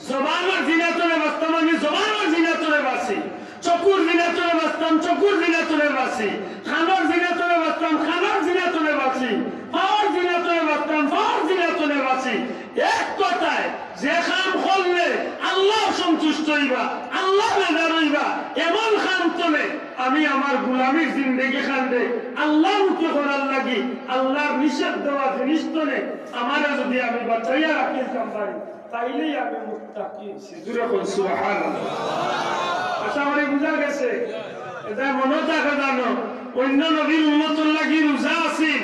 জবানর জিনা তনে বাঁচতাম, আমি জবানর জিনা তনে বাঁচি। চকুর জিনা তনে বাঁচতাম, চকুর জিনা তনে বাঁচি। কানর জিনা তনে বাঁচতাম, কানর জিনা তনে বাঁচি। পাওর জিনা তনে বাঁচতাম, পাওর জিনা তনে বাঁচি। এক কথায়, যে কাম করলে আল্লাহ সন্তুষ্ট অইবা, আল্লাহ বেজার অইবা, এমন কাম তনে আমি আমার গুলামির জিন্দেগি খান্ডে আল্লাহ মুখে করার লাগি, আল্লার নিষেধ দেওয়া জিনিস তনে আমারে যদি আমি বাঁচাইয়া রাখিতাম পারি, তাইলেই আমি মুত্তাকি অইছি। জোরে কইন সুবহানাল্লাহ। আশা করি বুঝা গেছে। এটা মনো থাকে জানো, অন্য নবীর উম্মতর লাগি রোজা আছিল,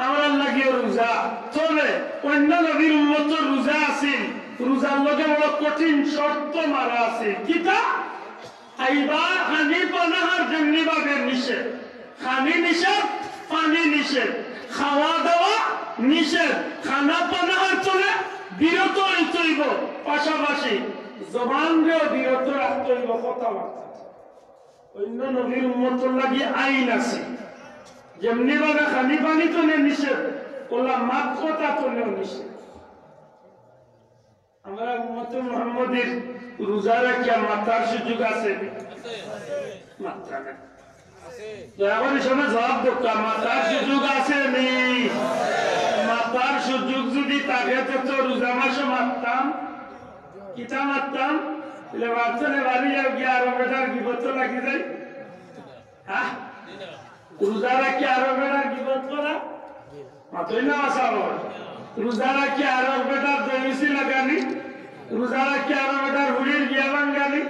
আমরার লাগিও রোজা। তবে অন্য নবীর উম্মতর রোজা আছিল, রোজার লগে বড় কঠিন শর্ত মারা আছিল। কিতা? খাইবার পানি পানাহার যেমনি ভাবে নিষেধ, পানি নিষেধ, পানি নিষেধ, খাওয়া দাওয়া নিষেধ, খানা পানাহার তনে বিরত অইতে অইবো। পাশাপাশি জবানরেও বিরত রাখতে অইবো কথাবার্তা। অন্য নবীর উম্মতর লাগি আইন আছে, যেমনি ভাবে খানি পানি তনে নিষেধ, অলা মাত কথা তনেও নিষেধ। আমরা উম্মতে মুহাম্মদীর রোজা রাখিয়া মাতার সুযোগ আছে নি? মাততা না। দয়া করি সবে জবাব দেউক্কা, মাতার সুযোগ আছে নি? মাতার সুযোগ যদি থাকে, তে তো রোজা মাসো মাততাম। কিতা মাততাম? বলে, বাচ্চারে বাড়ি যাও, গিয়া আরো বেটার গিবত লাগি যাই। হ্যাঁ? রোজা রাখি আরো বেটার গিবত করা? মাতইন না, আসাবর। রোজা রাখি আরো বেটার দইসি লাগানি? রোজা রাখি আরো বেটার হুড়ির বিয়া ভাঙ্গানি?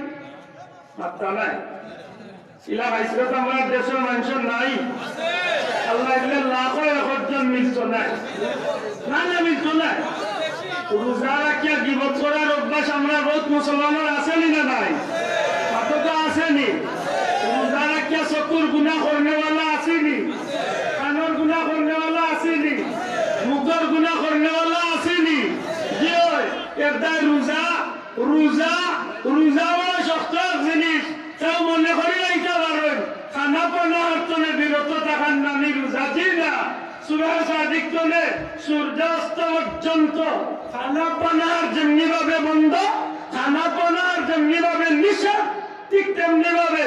মাততা নায়। ইলা হাইসরত আমরার দেশর মানষর নাই। আল্লাহ, ইলা লাখো একজন মিলতো নায়। না, না, মিলতো নায়। রোজা রাখিয়া গিবত করার অভ্যাস আমরার বউত মুসলমানর আছে নি না নাই? মাতো তো আছে নি। রোজা রাখিয়া চকুর গুনা করনেওয়ালা আছে নি? কানর গুনা করনেওয়ালা আছে নি? মুখর গুনা রোজা, রোজা, রোজা বড় শক্ত এক জিনিস। কেউ মনে করি লাইতা পারইন, খানা পানার তনে বিরত থাকার নামই রোজা। জি না, সুবহ সাদিক তনে সূর্যাস্ত পর্যন্ত খানা পানার যেমনি ভাবে বন্ধ, খানা পানার যেমনি ভাবে নিষেধ, ঠিক তেমনি ভাবে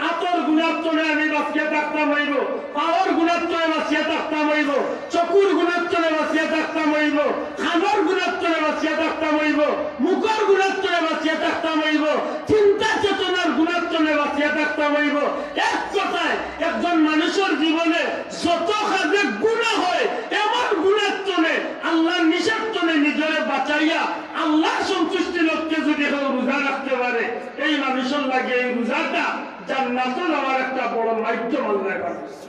আতর গুনার তনে আমি বাঁচিয়া থাকতাম অইবো, পাওর গুনার তনে বাঁচিয়া থাকতাম অইবো, চকুর গুনার তনে বাঁচিয়া থাকতাম অইবো, খানোর গুনার তনে বাঁচিয়া থাকতাম অইবো, মুখর গুনার তনে বাঁচিয়া থাকতাম অইবো, চিন্তা চেতনার গুনার তনে বাঁচিয়া থাকতাম অইবো। এক কথায়, একজন মানুষর জীবনে যত কাজে গুনা হয়, এমন গুনার তনে, আল্লাহর নিষেধ তনে নিজরে বাঁচাইয়া আল্লাহর সন্তুষ্টি লক্ষ্যে যদি কেউ রোজা রাখতে পারে, এই মানুষর লাগি এই রোজাটা জান্নাতো যাওয়ার একটা বড় মাধ্যম আল্লায় বানাইছে।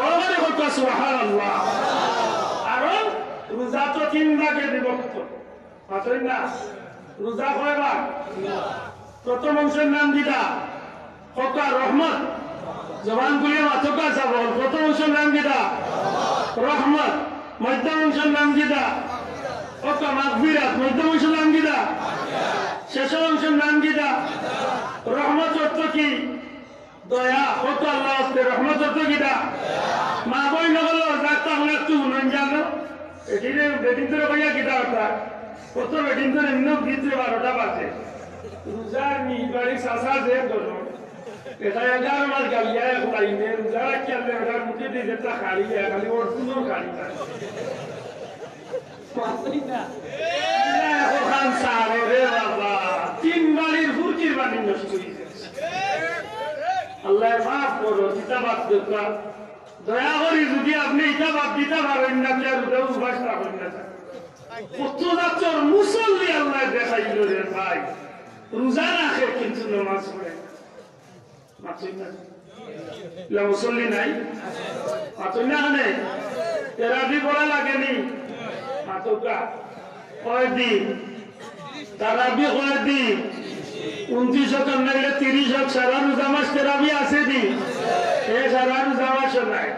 বড় করি কউক্কা সুবহানাল্লাহ। কারণ রোজা তো তিন ভাগে বিভক্ত। মাতইন না? রোজা কয় ভাগ? প্রথম অংশর নাম কিতা? কউক্কা রহমত। জবান খুলিয়া মাতউক্কা সবে। প্রথম অংশর নাম কিতা? রহমত। মধ্যম অংশর নাম কিতা? কউক্কা মাগফিরাত। মধ্যম অংশর নাম কিতা? শেষ অংশর নাম কিতা? রহমত অর্থ কি? দয়া। কউক্কা আল্লাহর ওয়াস্তে, রহমত অর্থ কিতা? মা বইন অকল, যাক তাহলে একটু হুনইন জানো। এটিরে বেটিন্তরে কইয়া কিতা অর্থ? কত বেটিন্তর এমনে ভিতরে বারোটা বাজে। রোজার নি বাড়ি চাচা যে ধরো। এটা এগারো মাস গালিয়া এক লাইনে, রোজা রাখি আনলে ওটার মুখে দিয়ে যেটা খালি, খালি ওর কোনো খালি না। মাতইন না। ওখান সারে রে বাবা, তিন বাড়ির ফুর্তির বাড়ি নষ্ট হয়ে গেছে। আল্লাহ মাফ করো, কিতা বাদ দেবা। দয়া করি যদি আপনি ইটা বাদ দিতা পারইন না, তে আর উঠে উপাস না করেন না। কত জাতর মুসল্লি আল্লাহ দেখাইল রে ভাই, রোজা রাখে কিন্তু নামাজ পড়ে না। মাতইন না। ইলা মুসল্লি নাই? মাতইন না কেনে? তেরাবি পড়া লাগেনি? মাতউক্কা। কয় দিন? তারাবি কয় দিন? ঊনত্রিশ অক আর নাইলে তিরিশ অক, সারা রোজা মাস তেরাবি আছে নি? এ সারা রোজা মাসও নাই।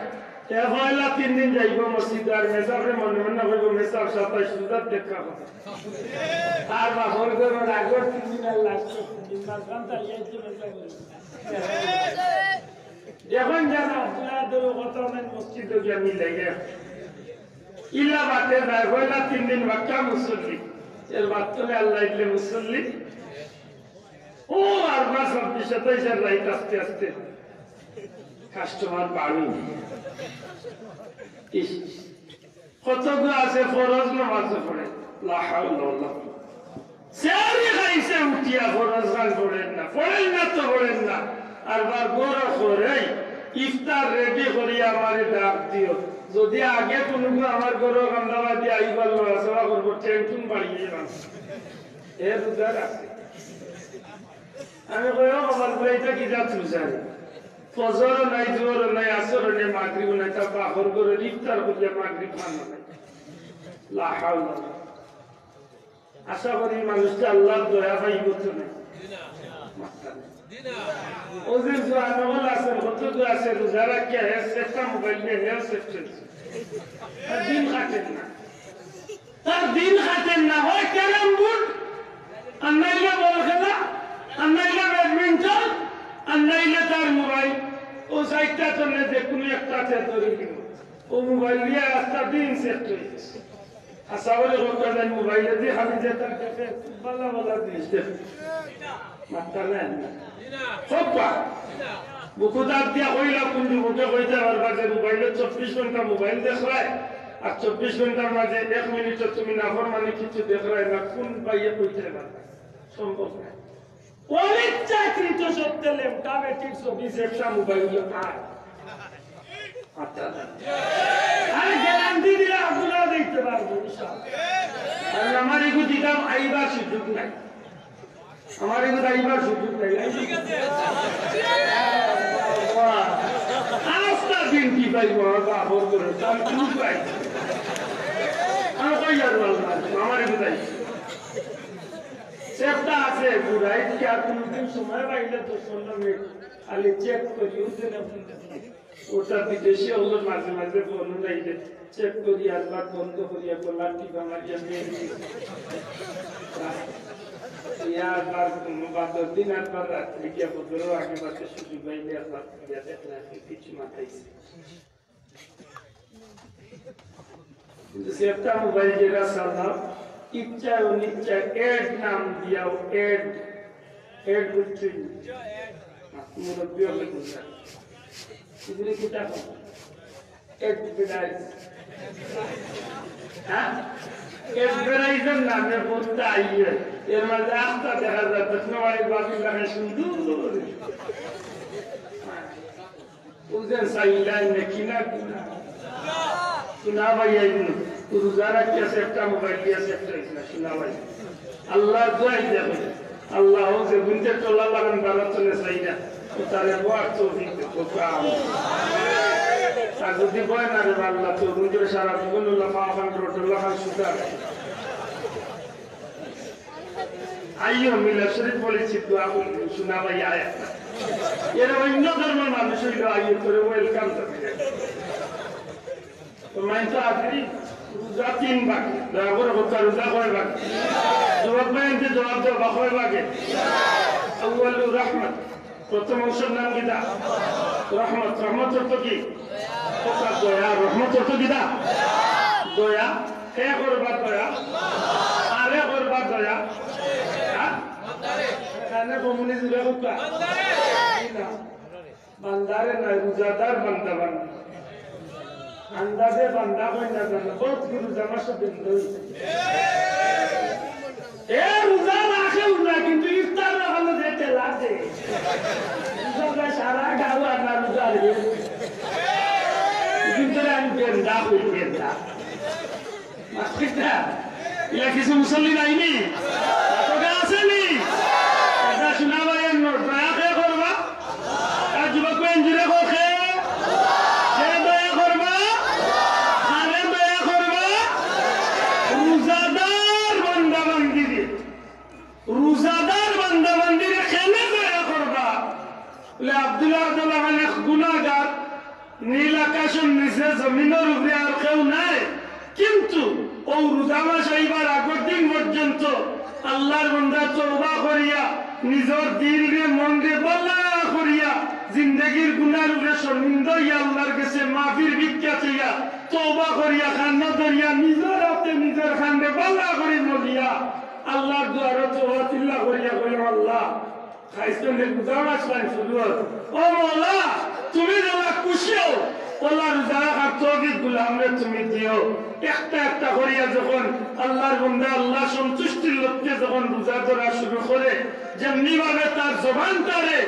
এ পয়লা তিন দিন যাইব মসজিদ আর মেসাবরে মনে মনে কইব, "মেসাব, সাতাইশ রোজার দেখা হবে।" আর বাপর ঘরর আগর তিন দিন আর লাস্টর তিন দিন, মাঝখান তাই আইছে মেসাব। এখন জানা, আপনারা তো কত অনেক মসজিদো গিয়া মিলাইয়া। ইলা বাদে যায়, পয়লা তিন দিন বাক্কা মুসল্লি। এর বাদ তলে আল্লাহ ইবনে মুসল্লি। ও, আর মাস ছাব্বিশ, সাতাইশ আর রাইত আস্তে আস্তে কাস্টমার বাড়ি। ইস, কতগু আছে ফরজ নামাজও পড়ে। লা হাওলা ওয়ালা কুওয়াতা। সেহরি খাইছে উঠিয়া ফরজ খান পড়েন না, পড়েন না তো পড়েন না। আর বার বড় করে ইফতার রেডি করিয়া আমারে ডাক দিও। যদি আগে কুনুগু আমার ঘরো কান্দাবাদি আইবার লড়াচড়া করবো, টেনশন বাড়িয়ে যাবে। এ রোজা রাখে। আমি কই, "ও বাবা, পুরা ইটা কি জাত রোজা রে? ফজরও নাই, জোহরও নাই, আসরও নাই, মাগরিবও নাই, তা বাপর ঘরর ইফতার করিয়া মাগরিব খান নাই।" লা হাওলা। আশা করি মানুষটা আল্লাহর দয়া পাইব তো না। ও যে জোয়ান অকল আছেন, কত দূর আছে, রোজা রাখিয়া হে একটা মোবাইল নিয়া হেও শেষ হয়েছে। তার দিন কাটে না। তার দিন কাটে না, হয় ক্যারাম বোর্ড, আর নাইলে বল খেলা, আর নাইলে ব্যাডমিন্টন, আর নাইলে তার মোবাইল। ও চাইরটা জনে যে কোনো একটা হাতে ধরে নিব। ও মোবাইল নিয়া রাস্তা দিন শেষ হয়ে গেছে। আশা করি করতে যাই মোবাইলে দিয়ে খালি যে তার কাছে ভালো ভালো জিনিস দেখে। মাতরা নাই না। হব্বা। বুকু দাঁত দিয়া কইলা কোন যুবকে কইতে পারবা যে মোবাইলে চব্বিশ ঘন্টা মোবাইল দেখরায়, আর চব্বিশ ঘন্টার মাঝে এক মিনিটও তুমি নাফরমানি কিছু দেখরায় না, কোন ভাইয়ে কইতে পারবা? সম্ভব না। অনিচ্ছাকৃত সত্ত্বে লেমটা বেটির ছবি সেটা মোবাইল আর। আচ্ছা। আরে গ্যারান্টি দিলে আপনারা দেখতে পারবো, ইনশাআল্লাহ। কারণ আমার এগু দিতাম আইবার সুযোগ নাই। আমার এগু আইবার সুযোগ নাই। আস্তা দিন কি পাইবো, আমার বাপর করে, তার কি উপায়? আমি কই আর বলবো, আমার এগু তাই। চেষ্টা আছে, বুড়াই কি আর কোনোদিন সময় পাইলে দশ পনেরো মিনিট খালি চেক করি, ওই জন্য আপনি দেখুন। ওটা বিদেশি অকলর মাঝে মাঝে ফোন উঠাইলে চেক করি, আরবার বন্ধ করিয়া গলার টিপা মারিয়া মেরে দিই। ইয়া আরবার বাদর দিন আরবার রাত্রে গিয়া ফজরর আগে বাদে সুযোগ পাইলে আরবার গিয়া দেখলে আপনি কিছু মাথাইছে। কিন্তু সে একটা মোবাইল যেটা চালাও, ইচ্ছা অনিচ্ছা অ্যাড নাম দিয়াও, অ্যাড, অ্যাড বুঝছইন? মুরব্বী অকলে বুঝা। এগুলি কিতা কয়? অ্যাডভার্টাইজ। হ্যাঁ? অ্যাডভার্টাইজের নামে বলতে আইয়ে। এর মাঝে আস্তা দেখা যায়, দক্ষিণ বাড়ির বাতিল লাগায় সুন্দর। বুঝেন, চাইলাই নাকি না? শোনা ভাই, এই রোজা রাখি আছে একটা, মোবাইল দিয়ে আছে একটা, শোনা ভাই। আল্লাহর দোয়াই যাবে। আল্লাহ যে গুনতে চলা লাগান বারো চলে চাই না, ও তারে বয়ার তৌফিক দেব। আর যদি বয় না রে আল্লাহ, তো গুনতে সারা জীবন উল্লাহ ফাফান রোড উল্লাহ খান সুতা। আইও মিলাদ শরীফ বলেছি, দোয়া করি, শোনা ভাই আয়। এরা অন্য ধর্মের মানুষ হইলো, আইও তোরে ওয়েলকাম জানাই। তো মাইন তো আখেরি রোজা তিন ভাগ, দয়া করে হোক, রোজা কয় ভাগ? জবাব পাই আনতে জবাব দেওয়া বা কয় ভাগে? আউয়ালু রহমত, প্রথম অংশর নাম কিতা? রহমত। রহমত অর্থ কি? অর্থাৎ দয়া। রহমত অর্থ কিতা? দয়া। কে করবা দয়া? আরে করবা দয়া? হ্যাঁ? এখানে কমিউনিস্ট বিভাগ উঠবা? না। বান্দারে নাই, রোজাদার বান্দা বান্দি। আন্দাজে বান্দা কই না জানো, বহুত কি রোজা মাসে বেন্দা হইছে। এ রোজা রাখেও না, কিন্তু ইফতার হলো যে তেলা দে। রোজা সারা গাঁও আর না রোজা রে। কিন্তু আমি বেন্দা হই, বেন্দা। মাতইন না? ইলা কিছু মুসল্লি নাইনি? তোকে আসেনি? এটা শোনা ভাই, দয়া কে করবা? আর যুবক ভাই, জুরে কও কে? কে দয়া করবা? আরে দয়া করবা? রোজাদার বান্দা বান্দিরে। রোজাদার বান্দা বান্দিরে কেনে দয়া করবা? বলে, আব্দুল্লাহ আব্দুল্লাহ খান এক গুনাগার, নীল আকাশর নিচে জমিনর উপরে আর কেউ নাই, কিন্তু ও রোজা মাস আইবার আগর দিন পর্যন্ত আল্লাহর বান্দা তওবা করিয়া নিজর দিলরে মনরে বালা করিয়া জিন্দেগির গুনার উপরে শর্মিন্দা হইয়া আল্লাহর গেছে মাফির ভিক্ষা চাইয়া তওবা করিয়া কান্না ধরিয়া নিজর হাতে নিজর কান্দরে বালা করি মলিয়া আল্লাহর দুয়ারো তওবা তিল্লা করিয়া কইল, আল্লাহ, খাইছন যে রোজা মাস পাইন শুরু অর। ও মওলা, তুমি যেলা খুশি অও, ওলা রোজা রাখার তৌফিক গুলামরে তুমি দিও। একটা একটা করিয়া যখন আল্লাহর বান্দা আল্লাহ সন্তুষ্টির লক্ষ্যে যখন রোজা ধরা শুরু করে, যেমনি ভাবে তার জবান তারে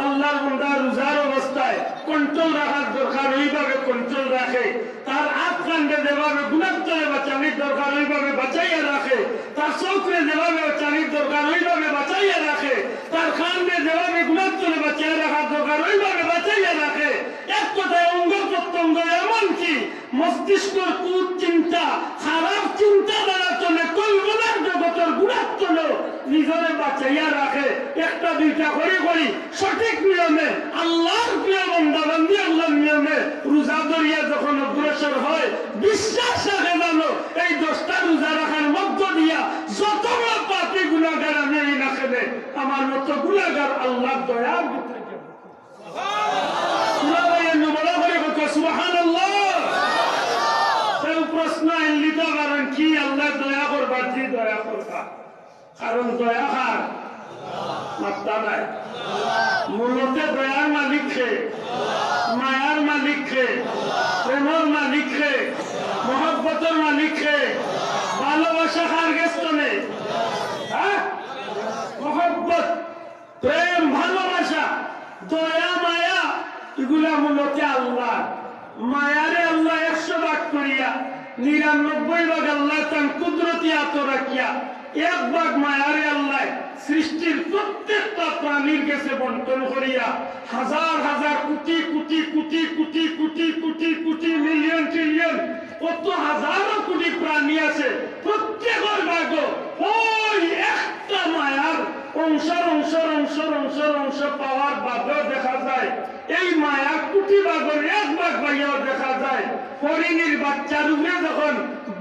আল্লাহর বান্দা রোজার অবস্থায় কন্ট্রোল রাখার দরকার, ওইভাবে কন্ট্রোল রাখে। তার আত কান্দরে যেভাবে গুনার তলে বাঁচানির দরকার, ওইভাবে বাঁচাইয়া রাখে। তার চোখরে যেভাবে বাঁচানির দরকার, ওইভাবে বাঁচাইয়া রাখে। তার কানরে যেভাবে গুনার তলে বাঁচাইয়া রাখার দরকার, ওইভাবে বাঁচাইয়া রাখে। এক কথায়, অঙ্গ প্রত্যঙ্গ, এমনকি মস্তিষ্কর কুচিন্তা, খারাপ চিন্তাধারা তলে, কল্পনার জগতর গুনার তলেও নিজরে বাঁচাইয়া রাখে। একটা দুইটা করি করি সঠিক নিয়মে আল্লাহর প্রিয় বান্দা বান্দি আল্লাহর নিয়মে রোজা ধরিয়া যখন অগ্রসর হয়, বিশ্বাস রাখে জানো, এই দশটা রোজা রাখার মধ্য দিয়া যত বড় পাপী গুনাগার আমি এই না খেলে আমার মতো গুনাগার আল্লাহর দয়ার ভিতরে যাবে। সুবহানাল্লাহ। বড় করে বলতে সুবহানাল্লাহ। কেউ প্রশ্ন আইন দিতে পারেন কি, আল্লাহ দয়া করবা, জি দয়া করবা। কারণ দয়া কার? মাত্তা নাই। মূলতে দয়ার মালিক কে? মায়ার মালিক কে? প্রেমর মালিক কে? মহব্বতর মালিক কে? ভালোবাসা কার গেছ থনে? হ্যাঁ? মহব্বত, প্রেম, ভালোবাসা, দয়া, মায়া, ইগুলা মূলতে আল্লাহ। মায়ারে আল্লাহ একশো ভাগ করিয়া, নিরানব্বই ভাগ আল্লাহ তান কুদরতি আতো রাখিয়া, এক ভাগ মায়ারে আল্লাহ সৃষ্টির প্রত্যেকটা প্রাণীর গেছে বন্টন করিয়া, হাজার হাজার কোটি কোটি কোটি কোটি কোটি কোটি কোটি মিলিয়ন ট্রিলিয়ন কত হাজারো কোটি প্রাণী আছে, প্রত্যেকর ভাগো ওই একটা মায়ার অংশর অংশর অংশর অংশর অংশ পাওয়ার বাদেও দেখা যায়, এই মায়া কুটি ভাগর এক ভাগ পাইয়াও দেখা যায়, হরিণীর বাচ্চার উপরে যখন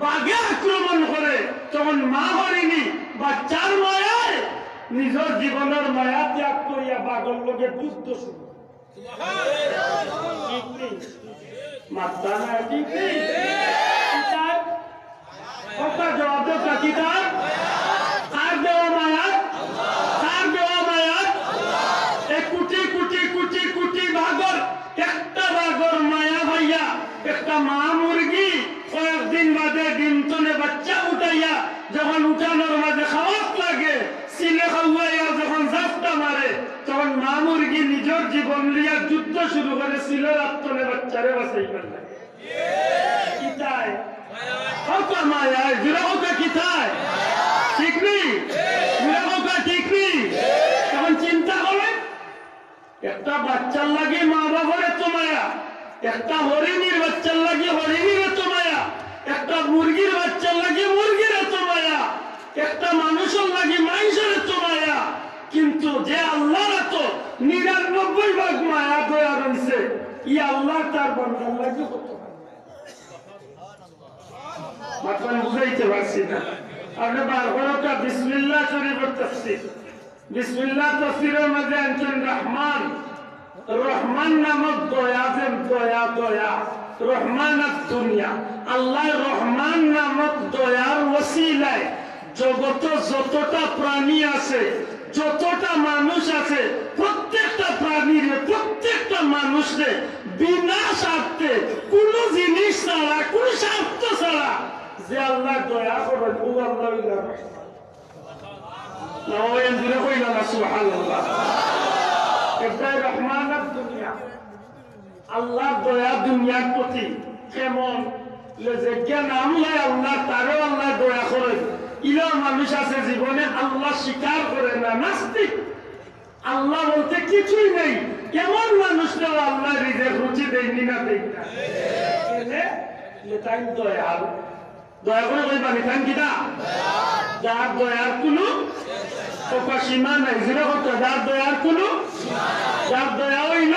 বাঘে আক্রমণ করে, তখন মা হরিণী বাচ্চার মায়ায় নিজর জীবনর মায়া ত্যাগ করিয়া বাঘর লগে যুদ্ধ শুরু করে। ঠিক নি? মাতরা না, ঠিক নি? কিতার? কথা জবাব দেও, কিতার? কার দেওয়া মায়া? কার দেওয়া মায়া? এই কুটি কুটি কুটি কুটি বাঘর একটা বাঘর মায়া পাইয়া একটা মা মুরগি কয়েকদিন বাদে ডিম তনে বাচ্চা উঠাইয়া যখন উঠানোর মাঝে খাওয়াত লাগে, সিলে খাওয়াইয়া যখন জাপটা মারে, তখন মা মুরগি নিজর জীবন লইয়া যুদ্ধ শুরু করে সিলর আত্তনে বাচ্চারে বাঁচাইবার লাগি। কিতায়? হকটা মায়ায়, জুরে হকটা কিতায়? ঠিক নি? জুরে হকটা ঠিক নি? তখন চিন্তা করে, একটা বাচ্চার লাগি মা বাবার এত মায়া, একটা হরিণীর বাচ্চার লাগি হরিণীর এত মায়া, একটা মুরগির বাচ্চার লাগি মুরগির এত মায়া, একটা মানুষর লাগি মানুষর এত মায়া, কিন্তু যে আল্লাহর এত নিরানব্বই ভাগ মায়া দয়া রইছে, ই আল্লাহ তার বান্দার লাগি কত মায়া। মাতলাম বুঝাইতে পারছি না। আপনি বার করো তা বিসমিল্লাহ শরীফের তাফসীর। বিসমিল্লাহ তাফসীরের মাঝে আনছেন রহমান। রহমান নামক দয়া, যে দয়া, দয়া। রহমান আদ দুনিয়া। আল্লাহ রহমান নামক দয়ার ওসিলায় জগতে যতটা প্রাণী আছে, যতটা মানুষ আছে, প্রত্যেকটা প্রাণীরে, প্রত্যেকটা মানুষরে বিনা স্বার্থে, কোনো জিনিস ছাড়া, কোনো স্বার্থ ছাড়া যে আল্লাহ দয়া করেন, ও আল্লাহ অইলা রহমান। না, ও এন জুরে কইলা না, সুবহানাল্লাহ। এটাই রহমান আদ দুনিয়া। আল্লাহর দয়া দুনিয়ার প্রতি কেমন? যে যে নাম লয় আল্লাহ, তারও আল্লাহ দয়া করে। ইলা মানুষ আছে জীবনে আল্লাহ স্বীকার করে না, নাস্তিক। আল্লাহ বলতে কিছুই নেই। এমন মানুষরাও আল্লাহ রিজিক রুজি দেইনি না, দেই না। এনে, এটাই দয়াল। দয়া করে কইবা নি, তান কিতা? যার দয়ার কোনো সীমা নাই। জুরে কইতা, যার দয়ার কোনো, যার দয়া অইল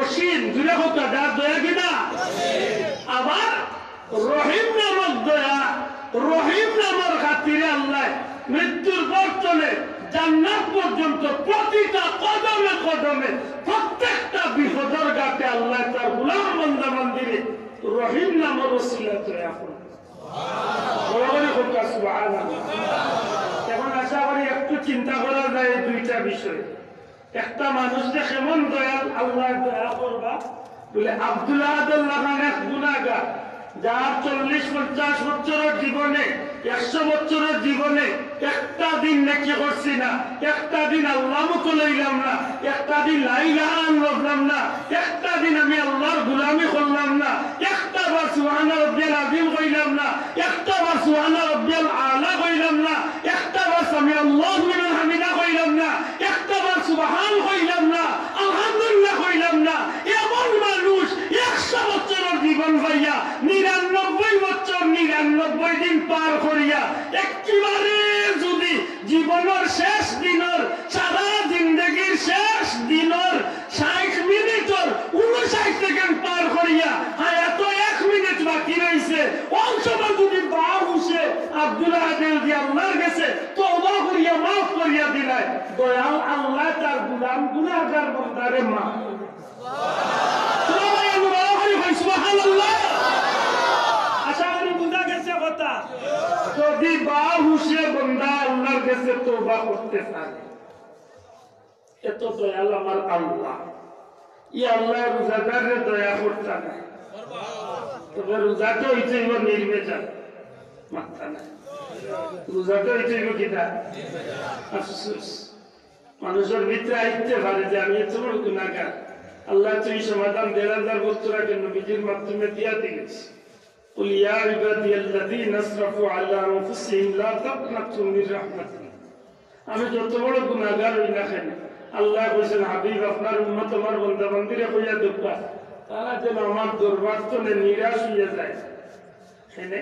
অসীম। জুরে কইতা, যার দয়া কিতা? আবার রহিম নামক দয়া, রহিম নামর খাতিরে আল্লাহ মৃত্যুর পর তনে জান্নাত পর্যন্ত প্রতিটা কদমে কদমে প্রত্যেকটা বিপদর ঘাটে আল্লাহ তার গোলাম বান্দা বান্দিরে রহিম নামর ওসিলা দয়া করে। বড় করে কইতা সুবহানাল্লাহ। এখন আশা করি একটু চিন্তা করা যায় এই দুইটা বিষয়ে। একটা মানুষরে কেমন দয়াল আল্লাহ দয়া করবা, বলে আব্দুল আহাদর লাখান এক গুনাগার, যার চল্লিশ পঞ্চাশ বছরের জীবনে, একশো বছরের জীবনে একটা দিন নেকি করছি না, একটা দিন আল্লাহ মুখো লইলাম না, একটা দিন লা ইলাহা আনলাম না, একটা দিন আমি আল্লাহর গোলামি করলাম না, একটা বার সুবহানা রব্বিয়াল আযীম কইলাম না, একটা বার সুবহানা রব্বিয়াল আলা কইলাম না, একটা বার সামি আল্লাহু লিমান হামিদা কইলাম না, একটা বার সুবহান কইলাম না, আলহামদুলিল্লাহ কইলাম না। এমন মানুষ একশো বছরের জীবন পাইয়া নিরানব্বই বছর নিরানব্বই দিন পার করিয়া একেবারে যদি জীবনের শেষ দিনের, সারা জিন্দেগির শেষ দিনের ষাট মিনিটর ঊনষাট সেকেন্ড পার করিয়া হায়াতো এক মিনিট বাকি রইছে, অউ সময় যদি বাহুশে আব্দুল আহাদে যদি আল্লাহর গেছে তওবা করিয়া মাফ করিয়া দিলায়, দয়াল আল্লাহ তার গোলাম গুনাহগার বান্দারে মাফ করে। সুবহানাল্লাহ। আশা করি বুঝা গেছে কথা। যদি বাহুশে বান্দা আল্লাহর গেছে তওবা করতে পারে, এত দয়াল আমার আল্লাহ। ই আল্লাহ রোজাদাররে দয়া করতা নায়। তবে রোজাটা অইতে অইব নির্ভেজাল। মাতরা না। রোজাটা অইতে অইব কিতা? আফসোস। মানুষের ভিতরে আইতে পারে যে আমি এত বড় গুনাহগার। আল্লাহ তো এই সমাধান দেড় হাজার বছর আগে নবীজির মাধ্যমে দিয়া দিয়েছে। قل يا عبادي الذين أسرفوا على أنفسهم لا تقنطوا من رحمة الله। আমি যত বড় গুনাহগার অই না কেনে, আল্লাহ কইছেন, হাবিব, আপনার উম্মত আমার বান্দা বান্দিরে কইয়া দেউক্কা, তারা যেন আমার দরবার তনে নিরাশ অইয়া যায়। কেনে?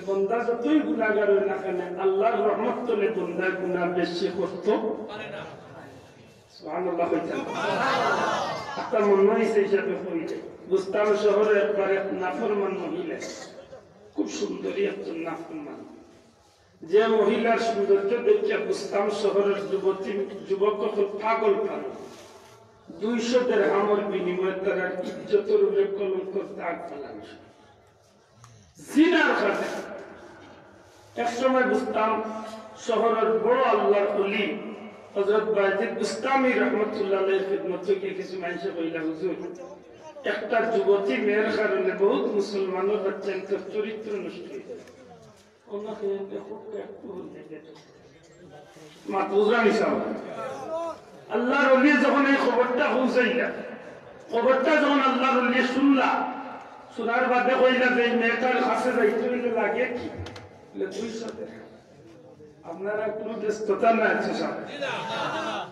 বন্দা যতই গুনাগার অউক না কেনে, আল্লার রহমত তলে বন্দার গুনা বেশি করতো পারে না। সুবহানাল্লাহ কইতা। একটা মনো অইছে হিসাবে কইলে, বুস্তাম শহরে একবার এক নাফরমান মহিলা, খুব সুন্দরী একজন নাফরমান, যে মহিলার সৌন্দর্য দেখিয়া বুস্তাম শহরর যুবতী, যুবক অকল পাগল পাগল। দুইশো দেরহামর বিনিময়ে তারার ইজ্জতর উপরে কলঙ্কর দাগ ফালানি। জিনার কাজে। এক সময় বুস্তাম শহরর বড় আল্লার ওলি হযরত বায়েজিদ বুস্তামি রহমতুল্লাহ আলাইহির খিদমতো গিয়া কিছু মানষে কইলা, "হুজুর, একটা যুবতী মেয়ের কারণে বহুত মুসলমানর বাচ্চাইন্তর চরিত্র নষ্ট অইছে।" মাতবুজানি সাহেব, আল্লার ওলি যখন এই খবরটা পৌঁছাইলা, খবরটা যখন আল্লার ওলি শুনলা, শুনার বাদে কইলা যে, "এই মেয়েটার কাছে যাইতে অইলে লাগে কি?" বলে, "দুইশো দেরহাম।" আপনারা কোনো ব্যস্ততা নাই তো সাহেব?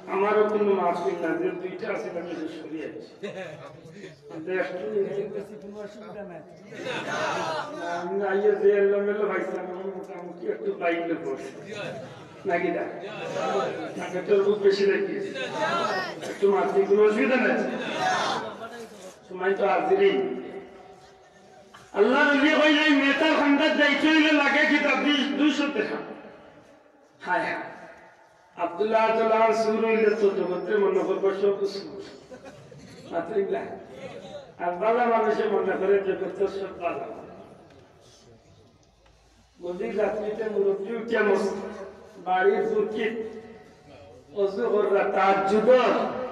আমারও কোনো মাহফিল না, যে দুইটা আছে, আমি শেষ করি আইছি। কিন্তু একটু আমি আইয়া যে এলোমেলো পাইছিলাম, আমি মোটামুটি একটু বাইরে পড়ছি। নাকি না? নাকি তোর বুক বেশি লাগি? একটু মারতে কোনো অসুবিধা নাই। সময় তো হাজিরই। আল্লার ওলি কইলা, "এই মেয়েটার কান্দাত যাইতে অইলে লাগে কিতা? দুইশো দেরহাম।" হায় হায়। আব্দুল্লাহ আব্দুল্লাহ সুর অইলে তো জগতে মনে করবো সব সুর। মাতইন না। আর ভালা মানষে মনে করে জগতে সব ভালা। গভীর রাত্রিতে মুরব্বি উঠিয়া মস-, বাড়ির ফুরকিত অজু কররা, তাহাজ্জুদর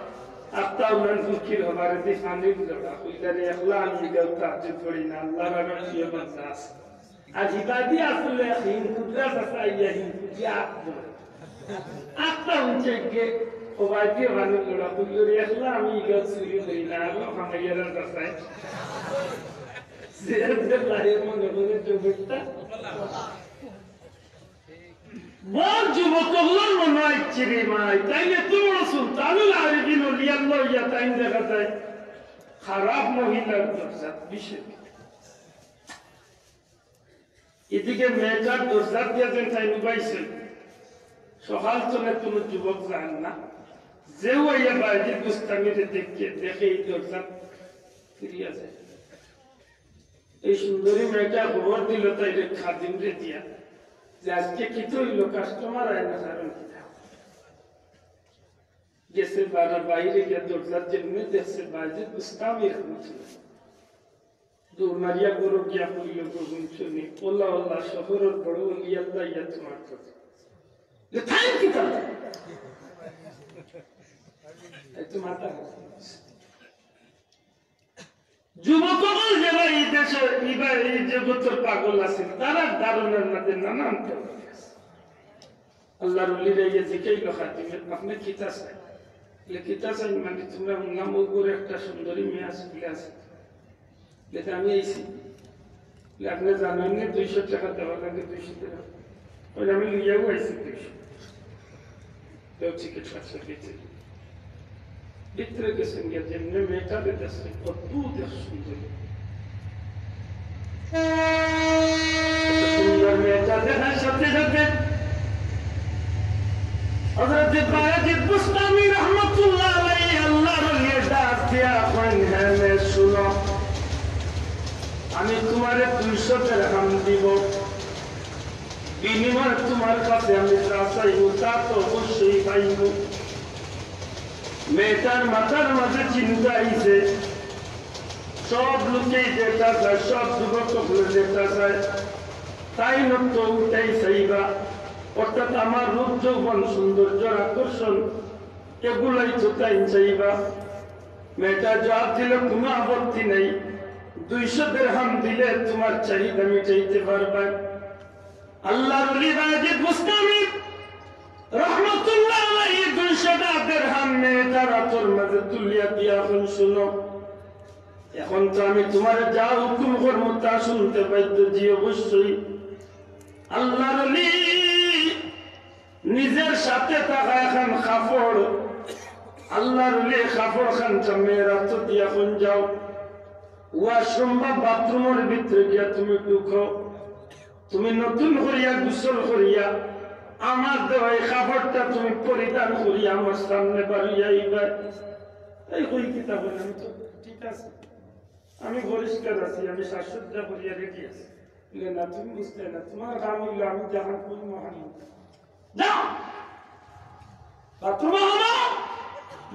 আখতা উনান ফুরকির হবারেদি পানির লড়া। কইলা রে, "একলা আমি ইগাও তাহাজ্জুদ পড়ি না, আল্লার আরো প্রিয় বান্দা আছে।" আর হিবাদি আসলে হিন কুদরা চাচা ইয়া হিন কুদিয়া আখতা। আখতা উঠে গিয়ে ও বাইকে পানির লড়া। কইলা রে, "একলা আমি ইগাও চুরি করি না, আরো হামাইয়ারা চাচায়।" যে যে লাগে মনে করে জগৎটা। বড় যুবক অকলর মনো অইছে রে মাই, তাইন এত বড় সুলতানুল আরিফিন অলি আল্লাহ অইয়া তাইন দেখা যায় খারাপ মহিলার দরজাত বিষয়। এদিকে মেয়েটার দরজাত দিয়া যেন তাইন উবাইছে, সকাল তনে কোনো যুবক যার না, যেউ আইয়া বায়েজিদ বুস্তামিরে দেখে, দেখে এই দরজাত ফিরিয়া যায়। এই সুন্দরী মেয়েটা খবর দিল তাইর খাদিমরে দিয়া যে আজকে কিতা অইলো, কাস্টমার আয় না, কারণ কিতা? গেছে বারা বাইরে গিয়া দরজার যেমনে দেখছে বায়েজিদ বুস্তামি রহমতুল্লাহ। দৌড় মারিয়া ঘরো গিয়া কইল, "গো হুনছো নি, ওলা ওলা শহরর বড় অলি আল্লাহ ইয়া তোমার কাছে।" যে তাইন কিতা? এই তো মাথা। যুবক অকল যেবা ই দেশো, ইবা ই জগতর পাগল আছিল, তারার ধারণার মাঝে নানান তফাত আছে। আল্লার ওলিরে গিয়া জিকাইলো খাদিমে, "আপনে কিতা চাইন?" বলে, "কিতা চাইন মানে, তুমরা হুনলাম অউ ঘরো একটা সুন্দরী মেয়ে আছে, বলে আছে।" বলে, "তে আমি আইছি।" বলে, "আপনে জানইন নি দুইশো টেকা দেওয়া লাগে, দুইশো টেকা?" বলে, "আমি লইয়াউ আইছি দুইশো।" তেউ টিকিট কাটছে ভিতরে। ভিতরে গেছেন গিয়া যেমনে মেয়েটারে দেখছেন, অদ্ভুত এক সুন্দরী। সুন্দর মেয়েটা দেখার সাথে সাথে হযরত বায়েজিদ বুস্তামি রহমতুল্লাহ আলাইহি আল্লার ওলিয়ে ডাক দিয়া কইন, "হে মেয়ে, শুনো, আমি তুমারে দুইশো দেরহাম দিব।" বিনিময়ে তুমার কাছে আমি যা চাইমু, তা তো অবশ্যই পাইমু। মেয়েটার মাথার মাঝে চিন্তা আইছে, সব লোকেই যেটা চায়, সব যুবক অকলে যেটা চায়, তাইন তো অটাই চাইবা। অর্থাৎ আমার রূপ যৌবন সৌন্দর্যর আকর্ষণ, এগুলাই তো তাইন চাইবা। মেয়েটা জবাব দিল, "কোনো আপত্তি নাই, দুইশো দেরহাম দিলে তুমার চাহিদা মিটাইতে পারবায়।" আল্লার ওলি বায়েজিদ বুস্তামি রহমতুল্লাহ আলাইহি দুইশোটা দেরহাম মেয়েটার আতর মাঝে তুলিয়া দিয়া কইন, "শুনো, এখন তো আমি তুমারে যা হুকুম করমু তা শুনতে বাধ্য।" জি অবশ্যই। আল্লার ওলি নিজের সাথে থাকা একখান কাপড়, আল্লার ওলি কাপড় খানটা মেয়ের আতো দিয়া কইন, "যাও, ওয়াশরুম বা বাথরুমর ভিতরে গিয়া তুমি ঢুকো।" তুমি নতুন করিয়া গোসল করিয়া আমার দেওয়া এই কাপড়টা তুমি পরিধান করিয়া আমার সামনে বারইয়া আইবায়। এই কই কিতা বলে, আমি তো ঠিক আছে, আমি পরিষ্কার আছি, আমি সাজসজ্জা করিয়া রেডি আছি। বলে, না, তুমি বুঝতে না, তোমার কাম অইলো আমি জাহান কোন মহান। যাও, বাথরুমে হামাও,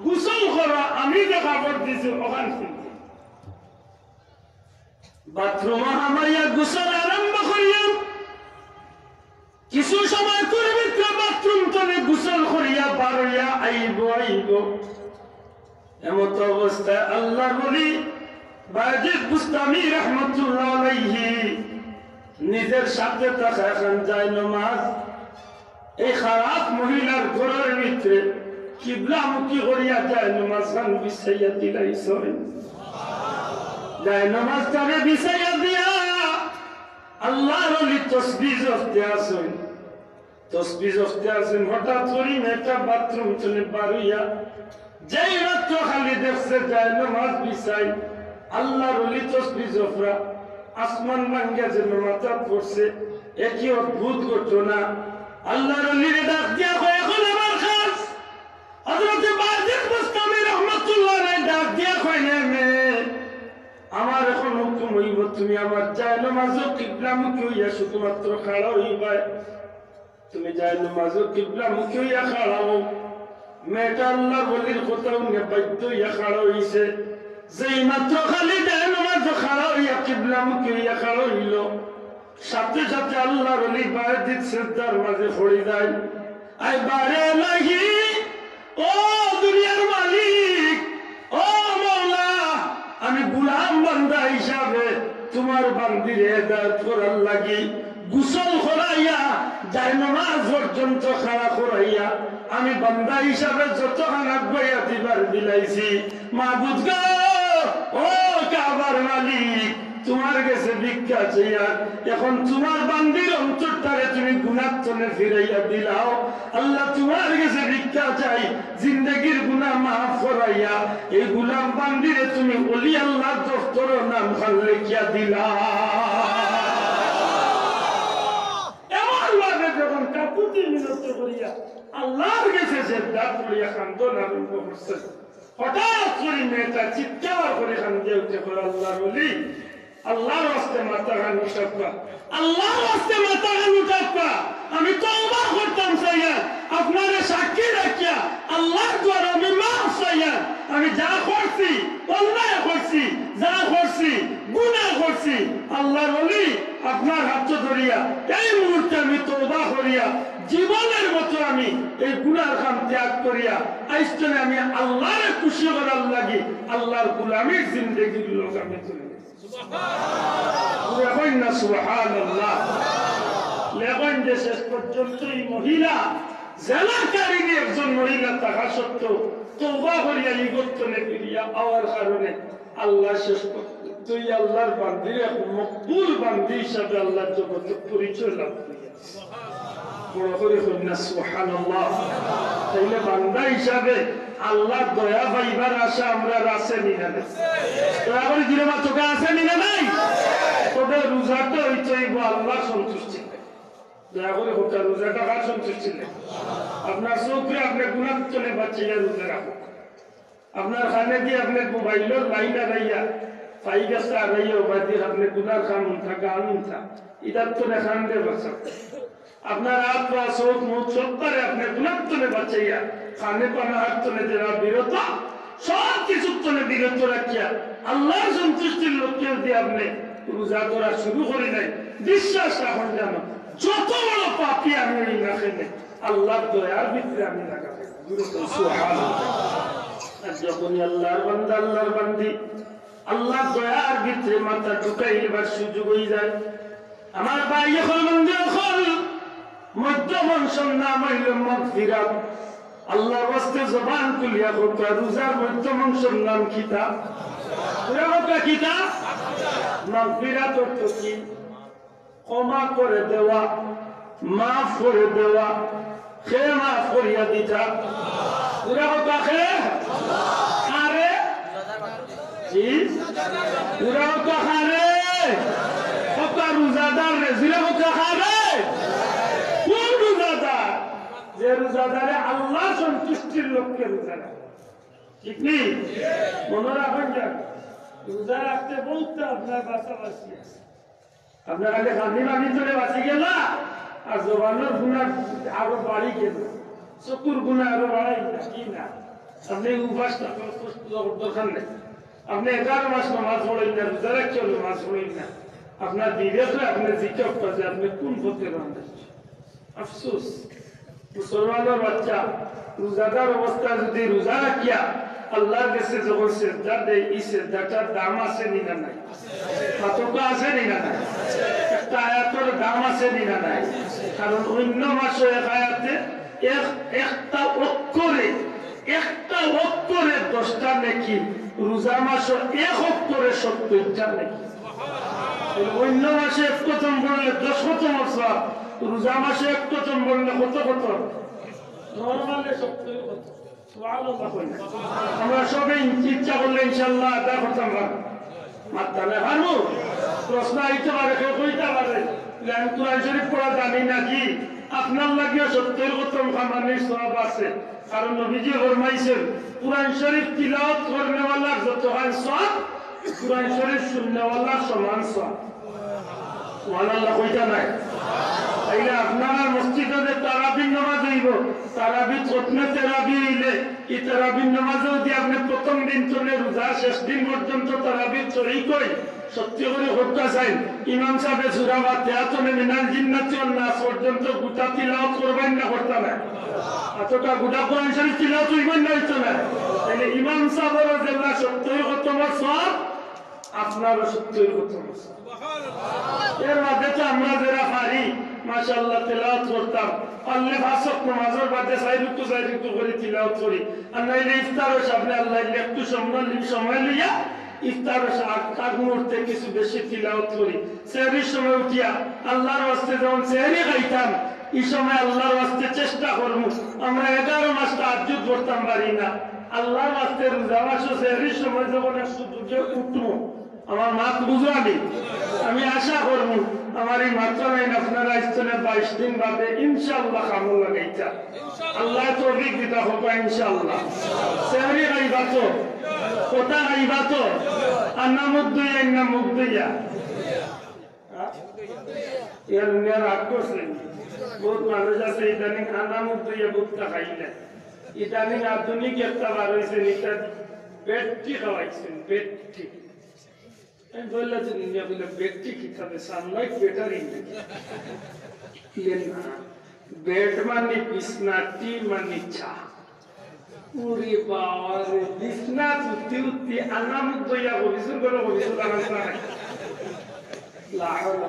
গোসল করো, আমি যে কাপড় দিছি অখান পিন্দো। বাথরুমে হামাইয়া গোসল আরম্ভ করিয়া কিছু সময় পূর্বে বাথরুম তনে গোসল করিয়া বারইয়া আইবো, আইবো। এমত অবস্থায় আল্লাহর ওলি বায়েজিদ বুস্তামি রহমতুল্লাহ আলাইহি নিজের সাথে থাকা এখান জায়নামাজ, এই খারাপ মহিলার ঘরর ভিতরে কিবলামুখী করিয়া জায়নামাজ খান বিছাইয়া দিলাইছইন। জায়নামাজ তারে বিছাইয়া দিয়া আল্লাহর ওলি তসবিহ জপতে আছইন। তসবিহ জপতে আছইন, হঠাৎ করি মেয়েটা বাথরুম তনে বারইয়া যেই মাত্র খালি দেখছে জায়নামাজ বিছাইন, আল্লাহর ওলি তসবিহ জপরা, আসমান ভাঙ্গিয়া যেন মাথাত পড়ছে। এ কি অদ্ভুত ঘটনা! আল্লাহর ওলিরে ডাক দিয়া কয়, এখন আমার কাজ। হযরতে বায়েজিদ বুস্তামি রহমতুল্লাহ আলাইহি ডাক দিয়া কইন, এ মেয়ে, আমার এখন হুকুম অইবো, তুমি আমার জায়নামাজো কিবলামুখী অইয়া শুধুমাত্র খাড়া অইবায়। তুমি জায়নামাজো কিবলামুখী অইয়া খাড়া অও। মেয়েটা আল্লাহর ওলির কথা হুনিয়া বাধ্য অইয়া খাড়া অইছে। যেই মাত্র খালি জায়নামাজো খাড়া অইয়া কিবলামুখী অইয়া খাড়া অইলো, সাথে সাথে আল্লাহর ওলি বায়েজিদ সেজদার মাঝে পড়ি যায়। আয় বারে এলাহি, ও দুনিয়ার মালিক, ও মাওলা, আমি গোলাম বান্দা হিসাবে তোমার বান্দিরে হেদায়েত করার লাগি গোসল করাইয়া, জায়নামাজ পর্যন্ত খাড়া করাইয়া, আমি বান্দা হিসাবে যতখান আগুয়াইয়া দিবার দিলাইছি, মাবুদ গো, ও কাবার মালিক, তোমার গেছে ভিক্ষা চাইয়ার। এখন তোমার বান্দির অন্তরটারে তুমি গুনার তনে ফিরাইয়া দিলাও। আল্লাহ, তোমার গেছে ভিক্ষা চাই, জিন্দেগির গুনা মাফ করাইয়া এই গোলাম বান্দিরে তুমি ওলি আল্লাহর দফতরো নাম খান লেখিয়া দিলাও। এমন ভাবে যখন কাকুতি মিনতি করিয়া আল্লাহর গেছে সেজদা করিয়া কান্দন আরম্ভ করছে, হঠাৎ করি মেয়েটা চিৎকার করি কান্দিয়া উঠে কয়, আল্লাহর ওলি, আল্লাহর ওয়াস্তে মাথাখান উঠাউক্কা, আল্লাহর ওয়াস্তে মাথাখান উঠাউক্কা, আমি তওবা করতাম চাইয়ার, আপনারে সাক্ষী রাখিয়া আল্লাহর দুয়ারো আমি মাফ চাইয়ার, আমি যা করছি, অন্যায় করছি, যা করছি, গুনাহ করছি, আল্লাহর ওলি, আপনার হাত ধরিয়া এই মুহূর্তে আমি তওবা করিয়া জীবনের মতো আমি এই গুনার কাম ত্যাগ করিয়া আইজ তনে আমি আল্লাহরে খুশি করার লাগি আল্লাহর গোলামির জিন্দেগির লোক আমি চলি গেছি। জোরে কইন না সুবহানাল্লাহ। লেখইন যে শেষ পর্যন্ত এই মহিলা, জেলাকারিনী একজন মহিলা থাকা সত্ত্বেও তওবা করিয়া ইগর তনে ফিরিয়া আওয়ার কারণে আল্লাহ শেষ পর্যন্ত এই আল্লাহর বান্দির এক মকবুল বান্দি হিসাবে আল্লাহর জগতে পরিচয় লাভ করিয়া। বড় করি কইন না সুবহানাল্লাহ। তাইলে বান্দা হিসাবে আল্লাহর দয়া পাইবার আশা আমরার আছে নি না নাই? দয়া করি জোরে মাতউক্কা, আছে নি না নাই? তবে রোজাটা অইতো অইবো আল্লাহর সন্তুষ্টি। দয়া করি কউক্কা, রোজাটা কার সন্তুষ্টি? আপনার চউখরে আপনে গুনার তনে বাঁচাইয়া রোজা রাখউক। আপনার কানেদি আপনে মোবাইলর লাইন আগাইয়া, পাইপ একটা আগাইয়া, ওবায়দি আপনে গুনার কাম হুনতা, গান হুনতা, ইতার তনে কানরে বাঁচাউক। আপনার আত, পা, চউখ, মুখ সবতারে আপনে গুনার তনে বাঁচাইয়া, খানে পানাহার তনে যেরা বিরত, সব কিছুর তনে বিরত রাখিয়া, আল্লাহর সন্তুষ্টির লক্ষ্যে যদি আপনে রোজা ধরা শুরু করি নাই, বিশ্বাস রাখইন যেন যত বড় পাপী আমি অই না কেনে, আল্লাহর দয়ার ভিতরে আমি লাগাই। সুবহানাল্লাহ। আর যখনই আল্লাহর বান্দা, আল্লাহর বান্দি আল্লাহর দয়ার ভিতরে মাথা ঢুকাইবার সুযোগ অই যায়, আমার ভাই অকল, বন্ধু অকল, মধ্যম অংশর নাম অইলো মাগফিরাত। আল্লাহর ওয়াস্তে জবান খুলিয়া কউক্কা, রোজার মধ্যম অংশর নাম কিতা? পুরা কউক্কা কিতা? মাগফিরাত অর্থ কি? ক্ষমা করে দেওয়া, মাফ করে দেওয়া। কে মাফ করিয়া দিতা? পুরা কউক্কা কে? আরে? জি? পুরা কউক্কা কে? কউক্কা রোজাদাররে জোরে কউক্কা, খারেজ। কোন রোজাদার? যে রোজাদারে আল্লাহ সন্তুষ্টির লক্ষ্যে রোজা রাখে। ঠিক নি? মনো রাখইন যেন, রোজা রাখতে বউত আপনার বাঁচাবাঁচি আছে। আপনার খালি খানি পানি চলে বাঁচি গেলা, আর জবানর গুনা আরো বাড়ি গেল, চকুর গুনা আরো বাড়াই না, কি না? আপনে উপাস থাকইন, কষ্ট করার দরকার নাই। আপনে এগারো মাস নামাজ পড়ইন না, রোজা রাখিয়াও নামাজ পড়ইন না, আপনার বিবেকে আপনে জিজ্ঞাসা করে যে আপনে কোন পথে রওনা দিচ্ছেন। আফসোস, মুসলমানর বাচ্চা রোজাদার অবস্থায় যদি রোজা রাখিয়া আল্লাহর গেছে যখন সেজদা দেয়, এই সেজদাটার দাম আছে নি না নাই? কতটা আছে নি না নাই? একটা আয়াতর দাম আছে নি না নাই? কারণ অন্য মাসও এক আয়াতে এক, একটা অক্ষরে, একটা অক্ষরে দশটা নেকি, রোজা মাসও এক অক্ষরে সত্তরটা নেকি। অন্য মাসে এক খতম পড়লে দশ খতম সওয়াব, রোজা মাসে এক খতম পড়লে কত খতম? নরমালে সত্তর খতম। সুবহানাল্লাহ কইন না। আমরা সবে ইন-, ইচ্ছা করলে ইনশাআল্লাহ আদায় করতাম পারবো। মাততা নায় পারবো? প্রশ্ন আইতে পারে, কেউ কইতা পারে যে, "আমি কোরআন শরীফ পড়া জানি না।" জি, আপনার লাগিও সত্তর খতম কামানির সওয়াব আছে। কারণ নবীজি ফরমাইছেন, "কোরআন শরীফ তিলাওয়াত করনেওয়ালার যতখান সওয়াব, কোরআন শরীফ শুননেওয়ালার সমান সওয়াব।" সুবহানাল্লাহ কইতা নায়? তাইলে আপনারার মসজিদো যে তারাবির নামাজ অইবো, তারাবি খতমে তারাবি অইলে, ই তারাবির নামাজও যদি আপনে প্রথম দিন তনে রোজা শেষ দিন পর্যন্ত তারাবির শরিক অইন, সত্যি করি কউক্কা চাইন, ইমাম সাবে সূরা ফাতিহা তনে মিনাল জিন্নাতি ওয়ান নাস পর্যন্ত গুটা তিলাওয়াত করবা নি না করতা নায়? অতটা গুটা কোরআন শরীফ তিলাওয়াত অইবো নি না অইতো নায়? তাইলে ইমাম সাবর যেলা সত্তর খতমর সওয়াব, আপনারও সত্তর খতমর সওয়াব। এর মাঝে তো আমরা যেরা পারি, মাশাআল্লাহ, তিলাওয়াত করতাম। পারলে পাঁচ ওয়াক্ত নামাজর বাদে চাইর রুকু, চাইর রুকু করি তিলাওয়াত করি। আর নাইলে ইফতারর সামনে আল্লাহ দিলে একটু সময় লি-, সময় লইয়া ইফতারর সা-, আগ, আগ মুহূর্তে কিছু বেশি তিলাওয়াত করি। সেহরির সময় উঠিয়া আল্লাহর ওয়াস্তে যখন সেহরি খাইতাম, ই সময় আল্লাহর ওয়াস্তে চেষ্টা করমু। আমরা এগারো মাস তাহাজ্জুদ পড়তাম পারি না। আল্লাহর ওয়াস্তে রোজা মাসো সেহরির সময় যখন একটু দূরে উঠমু, আমার মাত বুঝরা নি? আমি আশা করমু আমার ই মাতর লাইন আপনারা আইজ তনে বাইশ দিন বাদে ইনশাআল্লাহ কামো লাগাইতা। আল্লায় তৌফিক দিতা কউক্কা ইনশাআল্লাহ। সেহরি খাইবা তো? কথা খাইবা তো? আর না মুখ ধুইয়া, না মুখ ধুইয়া? হ্যাঁ? ইয়ার নিয়ে রাগ করছে। বউত মানুষ আছে ইদানিং আনা মুখ ধুইয়া বুকটা খাইলে। ইদানিং আধুনিক একটা বার অইছে, ইটা ব্যাটারি খাওয়াইছইন, ব্যাটারি। আমি বললাম যে, "নিয়া বলে ব্যাটারি কিতা বে, সানলাইট ব্যাটারি নাকি?" ইয়ে না, বেড মানে বিছনা, টি মানে চা। ওরে বাবা রে, বিছনা উঠতে উঠতে আনা মুখ ধুইয়া কবিসুর করে কবিসুর লাগান না। লা হাওলা।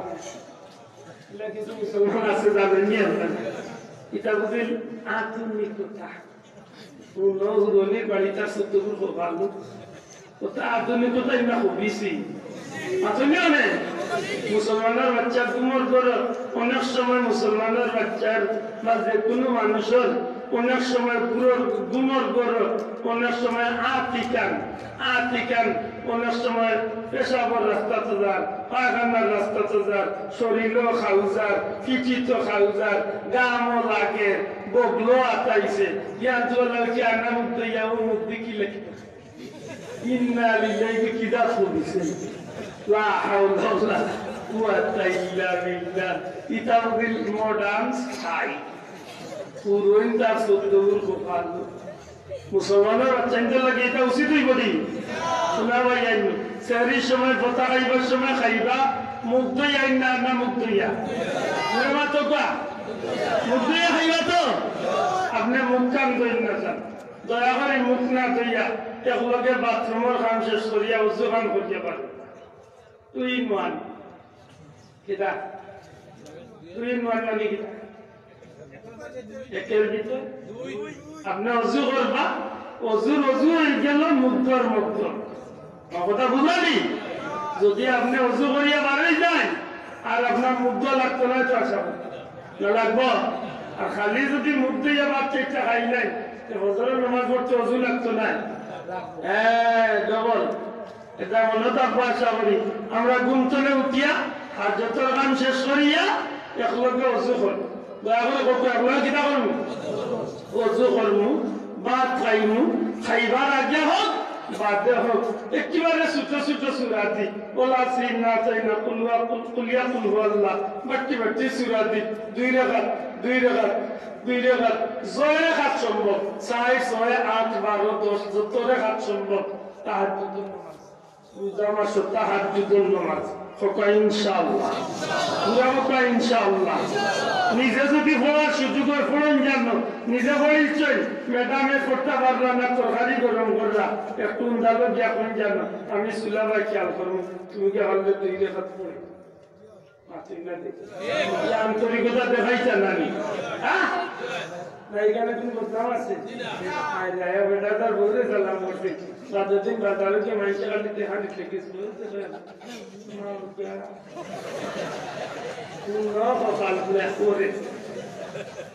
ইলা কিছু মুসলমান আছে জানেন নি আপনারা? ইটা বুঝইন আধুনিকতা। পুরনো হুরনির বাড়িত আছে তো বুঝবো ভালো। ওটা আধুনিকতা ইমা হবিছি। আধুনিক অনে? মুসলমানর বাচ্চা ঘুমর ঘর, অনেক সময় মুসলমানর বাচ্চার বা যে কোনো মানুষর অনেক সময় বুড়োর ঘুমর ঘর, অনেক সময় আতিকান, আতিকান, অনেক সময় পেশাবর রাস্তাত যার, পায়খানার রাস্তাত যার, শরীরও খাউজার, পিঠিত খাউজার, গামও লাগে, বগলো আতাইছে। ইয়ান তো লাগে আনা মুখ দিয়া ও মুখ দেখি লেখে। ইন্না লিল্লাহি, কি দাঁত পড়ছে? লা হাওলা ওয়ালা কুওয়াতা ইল্লা বিল্লাহ। ইটা বুঝি modern style। পুরোইন তার সদ্য উর কপাল। মুসলমানর বাচ্চাইন্তর লাগি ইটা উচিত অইবো নি? শোনা ভাই আইন, সেহরির সময়, ভোতা খাইবার সময় খাইবা, মুখ ধুইয়া আইন না, না মুখ ধুইয়া? মুখ ধুইয়া খাইবা তো? আপনে মুখ কান ধুইন না যান। দয়া করি মুখ না ধুইয়া একলগে বাথরুমর কাম শেষ করিয়া অজু খান করিয়া পারইন। Two in one। কিতা? Two in one মানে কিতা? একের ভিতর আপনে অজু করবা, অজুর অজু অই গেল, মুখ ধর মুখ ধর। আমার কথা বুঝলা নি? যদি আপনে অজু করিয়া বারই যাইন, আর আপনার মুখ ধোয়া লাগতো না, তো আশা করি না লাগবো। আর খালি যদি মুখ ধুইয়া ভাত চাইটা খাইলেন, তো ফজরের নামাজ পড়তে অজু লাগতো না। হ্যাঁ, ডবল। এটা মনে থাকবো আশা করি। আমরা ঘুম তনে উঠিয়া হাজতর কাম শেষ করিয়া একলগে অজু করমু। দয়া করি কউক্কা, একলগে কিতা করমু? অজু করমু, ভাত খাইমু, খাইবার আগে হউক, বাদে হউক, একেবারে ছোট ছোট সূরা দি, ওয়াল আসরি, ইন্না আতাইনা, কুল হুয়া, কুল, কুল ইয়া কুল হুয়াল্লাহ, বাট্টি বাট্টি সূরা দি, দুই রাকাত, দুই রাকাত, দুই রাকাত, ছয় রাকাত সম্ভব, চাইর, ছয়, আট, বারো, দশ, যত রাকাত সম্ভব, তাহাজ্জুদর নামাজ। রোজা মাসো তাহাজ্জুদর নামাজ। কউক্কা ইনশাআল্লাহ। পুরা কউক্কা ইনশাআল্লাহ। নিজে যদি পড়ার সুযোগ অয়, পড়ইন জানো, নিজে পড়িছইন, ম্যাডামে পড়তা পাররা না, তরকারি গরম কররা, একটু উন্দালো গিয়া কইন জানো, আমি চুলা বায় খেয়াল করমু, তুমি গিয়া হলে দুই রেখাত পড়ি। মাতইন না দেখি। এই আন্তরিকতা দেখাইতা নানি? হ্যাঁ? না, এখানে কোনো বদনাম আছে? আয়, যায়, বেটা তার বউরে সালাম করছে। বাজার দিন বাজারে গিয়ে মানুষের খালি দেখা দিচ্ছে, কিছু বলতে পারে না। কোন কপাল পুরা করে।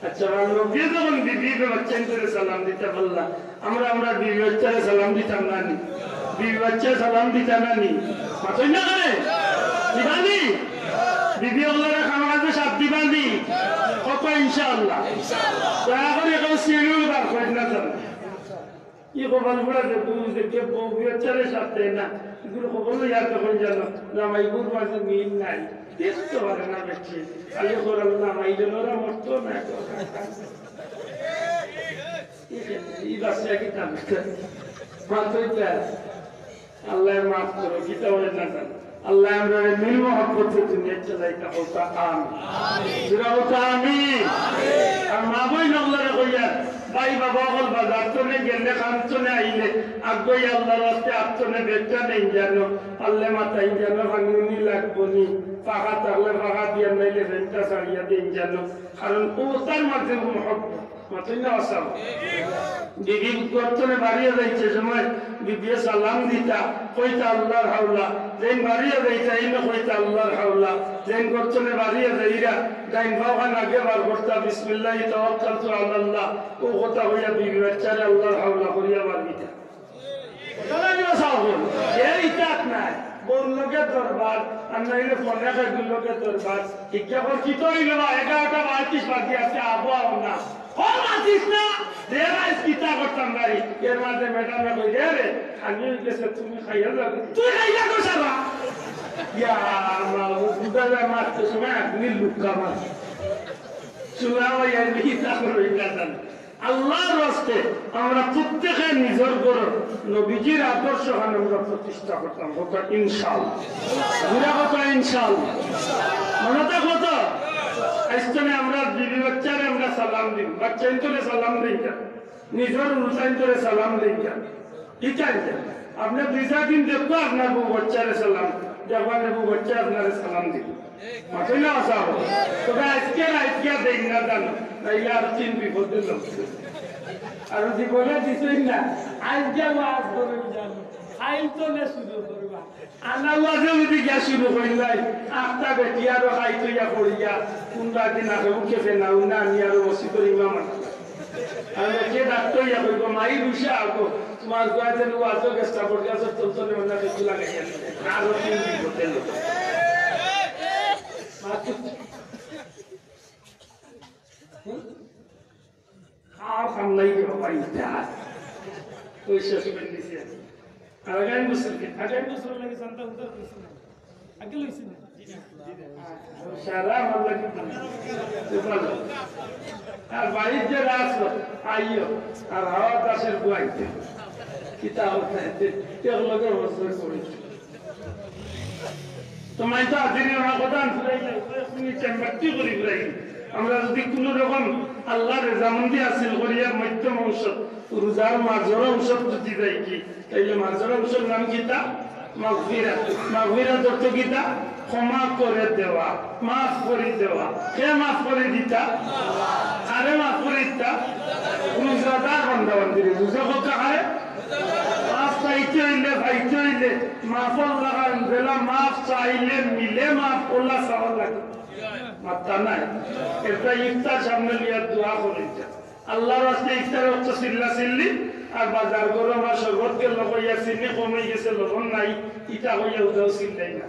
আচ্ছা, আর নবী যখন বিবি বাচ্চাইন্তরে সালাম দিতা পারলা, আমরা, আমরা বিবি বাচ্চারে সালাম দিতাম না নি? বিবি বাচ্চা সালাম দিতা না নি? মাতইন না কেনে? দিবা নি? বিবি অকলরে খামার কাজে সাথ দিবা নি? কউক্কা ইনশাআল্লাহ। দয়া করি কেউ সিঁড়িও বার করেন না যেন। ই কপাল পুড়া যে পুরুষ দেখে বউ বিবি বাচ্চারে সাথ দেয় না, এগুলো কপাল ইয়ার তখন জানো, জামাই বউর মাঝে মিল নাই, দেখতে পারে না বেশি। আগে করাল জামাই যেন ওরা মরতো না। এই বাচ্চা কি কাম? মাতইন না। আল্লাহ মাফ করো, কিতা বলে না জানো। আল্লাহ আমরারে মিল মহব্বতে দুনিয়া চালাইতা কউক্কা আমিন। জোরে কউক্কা আমিন। আর মা বইন অকলরে কইয়ার, ভাই বাবা অকল বাজার তনে গেলে, কাম তনে আইলে, আগে আল্লাহর ওয়াস্তে আত তনে ব্যাগটা নেইন জানো, পারলে মাথাইন জানো, পানি উনি লাগবো নি, পাখা থাকলে পাখা দিয়া, নাইলে ফ্যানটা ছাড়িয়া দেইন জানো, কারণ অউ তার মাঝে মহব্বত। মাতইন না অসাব। বিবি ঘর তনে বারিয়া যাইতে সময় বিবিয়ে সালাম দিতা, কইতা আল্লাহর হাওলা। যেইন বারিয়া যাইতা, এইন কইতা আল্লাহর হাওলা। যেইন ঘর তনে বারিয়া যাইরা, ডাইন পাওখান আগে বার করতা, বিসমিল্লাহি তাওয়াক্কালতু আলাল্লাহ। অউ কথা কইয়া বিবি বাচ্চারে আল্লাহর হাওলা করিয়া বার দিতা। এই ইতাত নাই, বউর লগে দরবার, আর নাইলে ফোনে কাকুর লগে দরবার। জিজ্ঞা কর, কিতা অইলো বা? এগারোটা পঁয়ত্রিশ বাজি আছে, আবো আও না। ও মাতিস না, রে ভাই, কিতা করতাম বাড়ি? এর মাঝে ম্যাডামে কই, "রে রে, খালি অই গেছে, তুমি খাইয়া যাবে।" তুই খাইয়া তো সারা। ইয়া, মা, ও বুঝা যায়, মারতে সময় আপনি লুকা মার। শোনা ভাই, আমি কিতা করবো, ইটা জানি। আল্লাহর ওয়াস্তে আমরা প্রত্যেকে নিজর ঘরো নবীজির আদর্শখান আমরা প্রতিষ্ঠা করতাম, কউক্কা ইনশাআল্লাহ। জোরে কউক্কা ইনশাআল্লাহ। মনে থাকবো তো? আইজ তনে আমরা বিবি বাচ্চারে আমরা সালাম দিমু, বাচ্চাইন্তরে সালাম দেইন না, নিজর পুরুষাইন্তরে সালাম দেইন না, ইটাই না। আপনে দুই চাইর দিন দেখবা আপনার বউ বাচ্চারে সালাম, দেখবা নি বউ বাচ্চা আপনারে সালাম দিবো। মাতইন না অসাব। তবে আইজকে রাইত গিয়া দেইন না জানো, নাইলে আরো তিন বিপদে লড়তে। আর জীবনে দিছইন না, আইজ গিয়া ওয়াজ করইন জানো, আইজ তনে শুরু করবা। আনা ওয়াজে যদি গিয়া শুরু করিলাই, আখতা বেটি আরো খাইতো ইয়া পড়িয়া, কুনবা দিন আগে মুখে ফেনাও না, আমি আরো মসজিদর ইমাম আছি। আর কে ডাকতো ইয়া কইবো, "মাই রুশা আগো, তোমার গুয়া যেন ওয়াজও গেস্টা পড়িয়া সব তলতলে বান্ধা কিছু লাগাইয়া দিলে।" আরো তিন বিপদে লড়তে। আর কাম নাই রে বাবা, ইটা। ওই শেষ করে দিছে। আর আগামী বছর কি? আগামী বছর লাগি চান্দা উদ্ধার করছে না। আগে লইছে না। সারা আমার লাগি ভালো। আর বাড়ির যে রাস আইও, আর হাওয়া দাসের বুয়াইতে। কিতা হতে? এক লগে বছর করেছে। তো মাই তো আজির আমার কথা আনছিলাই না, উনি চেম্বারটি করি ঘুরাই। আমরা যদি কোনো রকম আল্লাহর রেজামন্দি হাসিল করিয়া মধ্যম অংশ, রোজার মাঝর অংশ যদি যাই কি, তাইলে মাঝর অংশর নাম কিতা? মাগফিরাত। মাগফিরাত অর্থ কিতা? ক্ষমা করে দেওয়া, মাফ করে দেওয়া। কে মাফ করে দিতা? আরে মাফ করে দিতা? রোজাদার বান্দা বান্দিরে। রোজা করতে আরে মাফ চাইতে অইলে, পাইতে অইলে, মাফর লাগান বেলা মাফ চাইলে মিলে মাফ করলা চাওয়া লাগে। মাত্তা নাই। একটা ইফতার সামনে লিয়া দোয়া করে যা। আল্লাহর ওয়াস্তে ইফতার অক্ত চিল্লা চিল্লি, আর বাজার করো আমার শরবত গেল কইয়া চিনি কমে গেছে, লবণ নাই, ইটা কইয়া উদাও চিল্লাই না।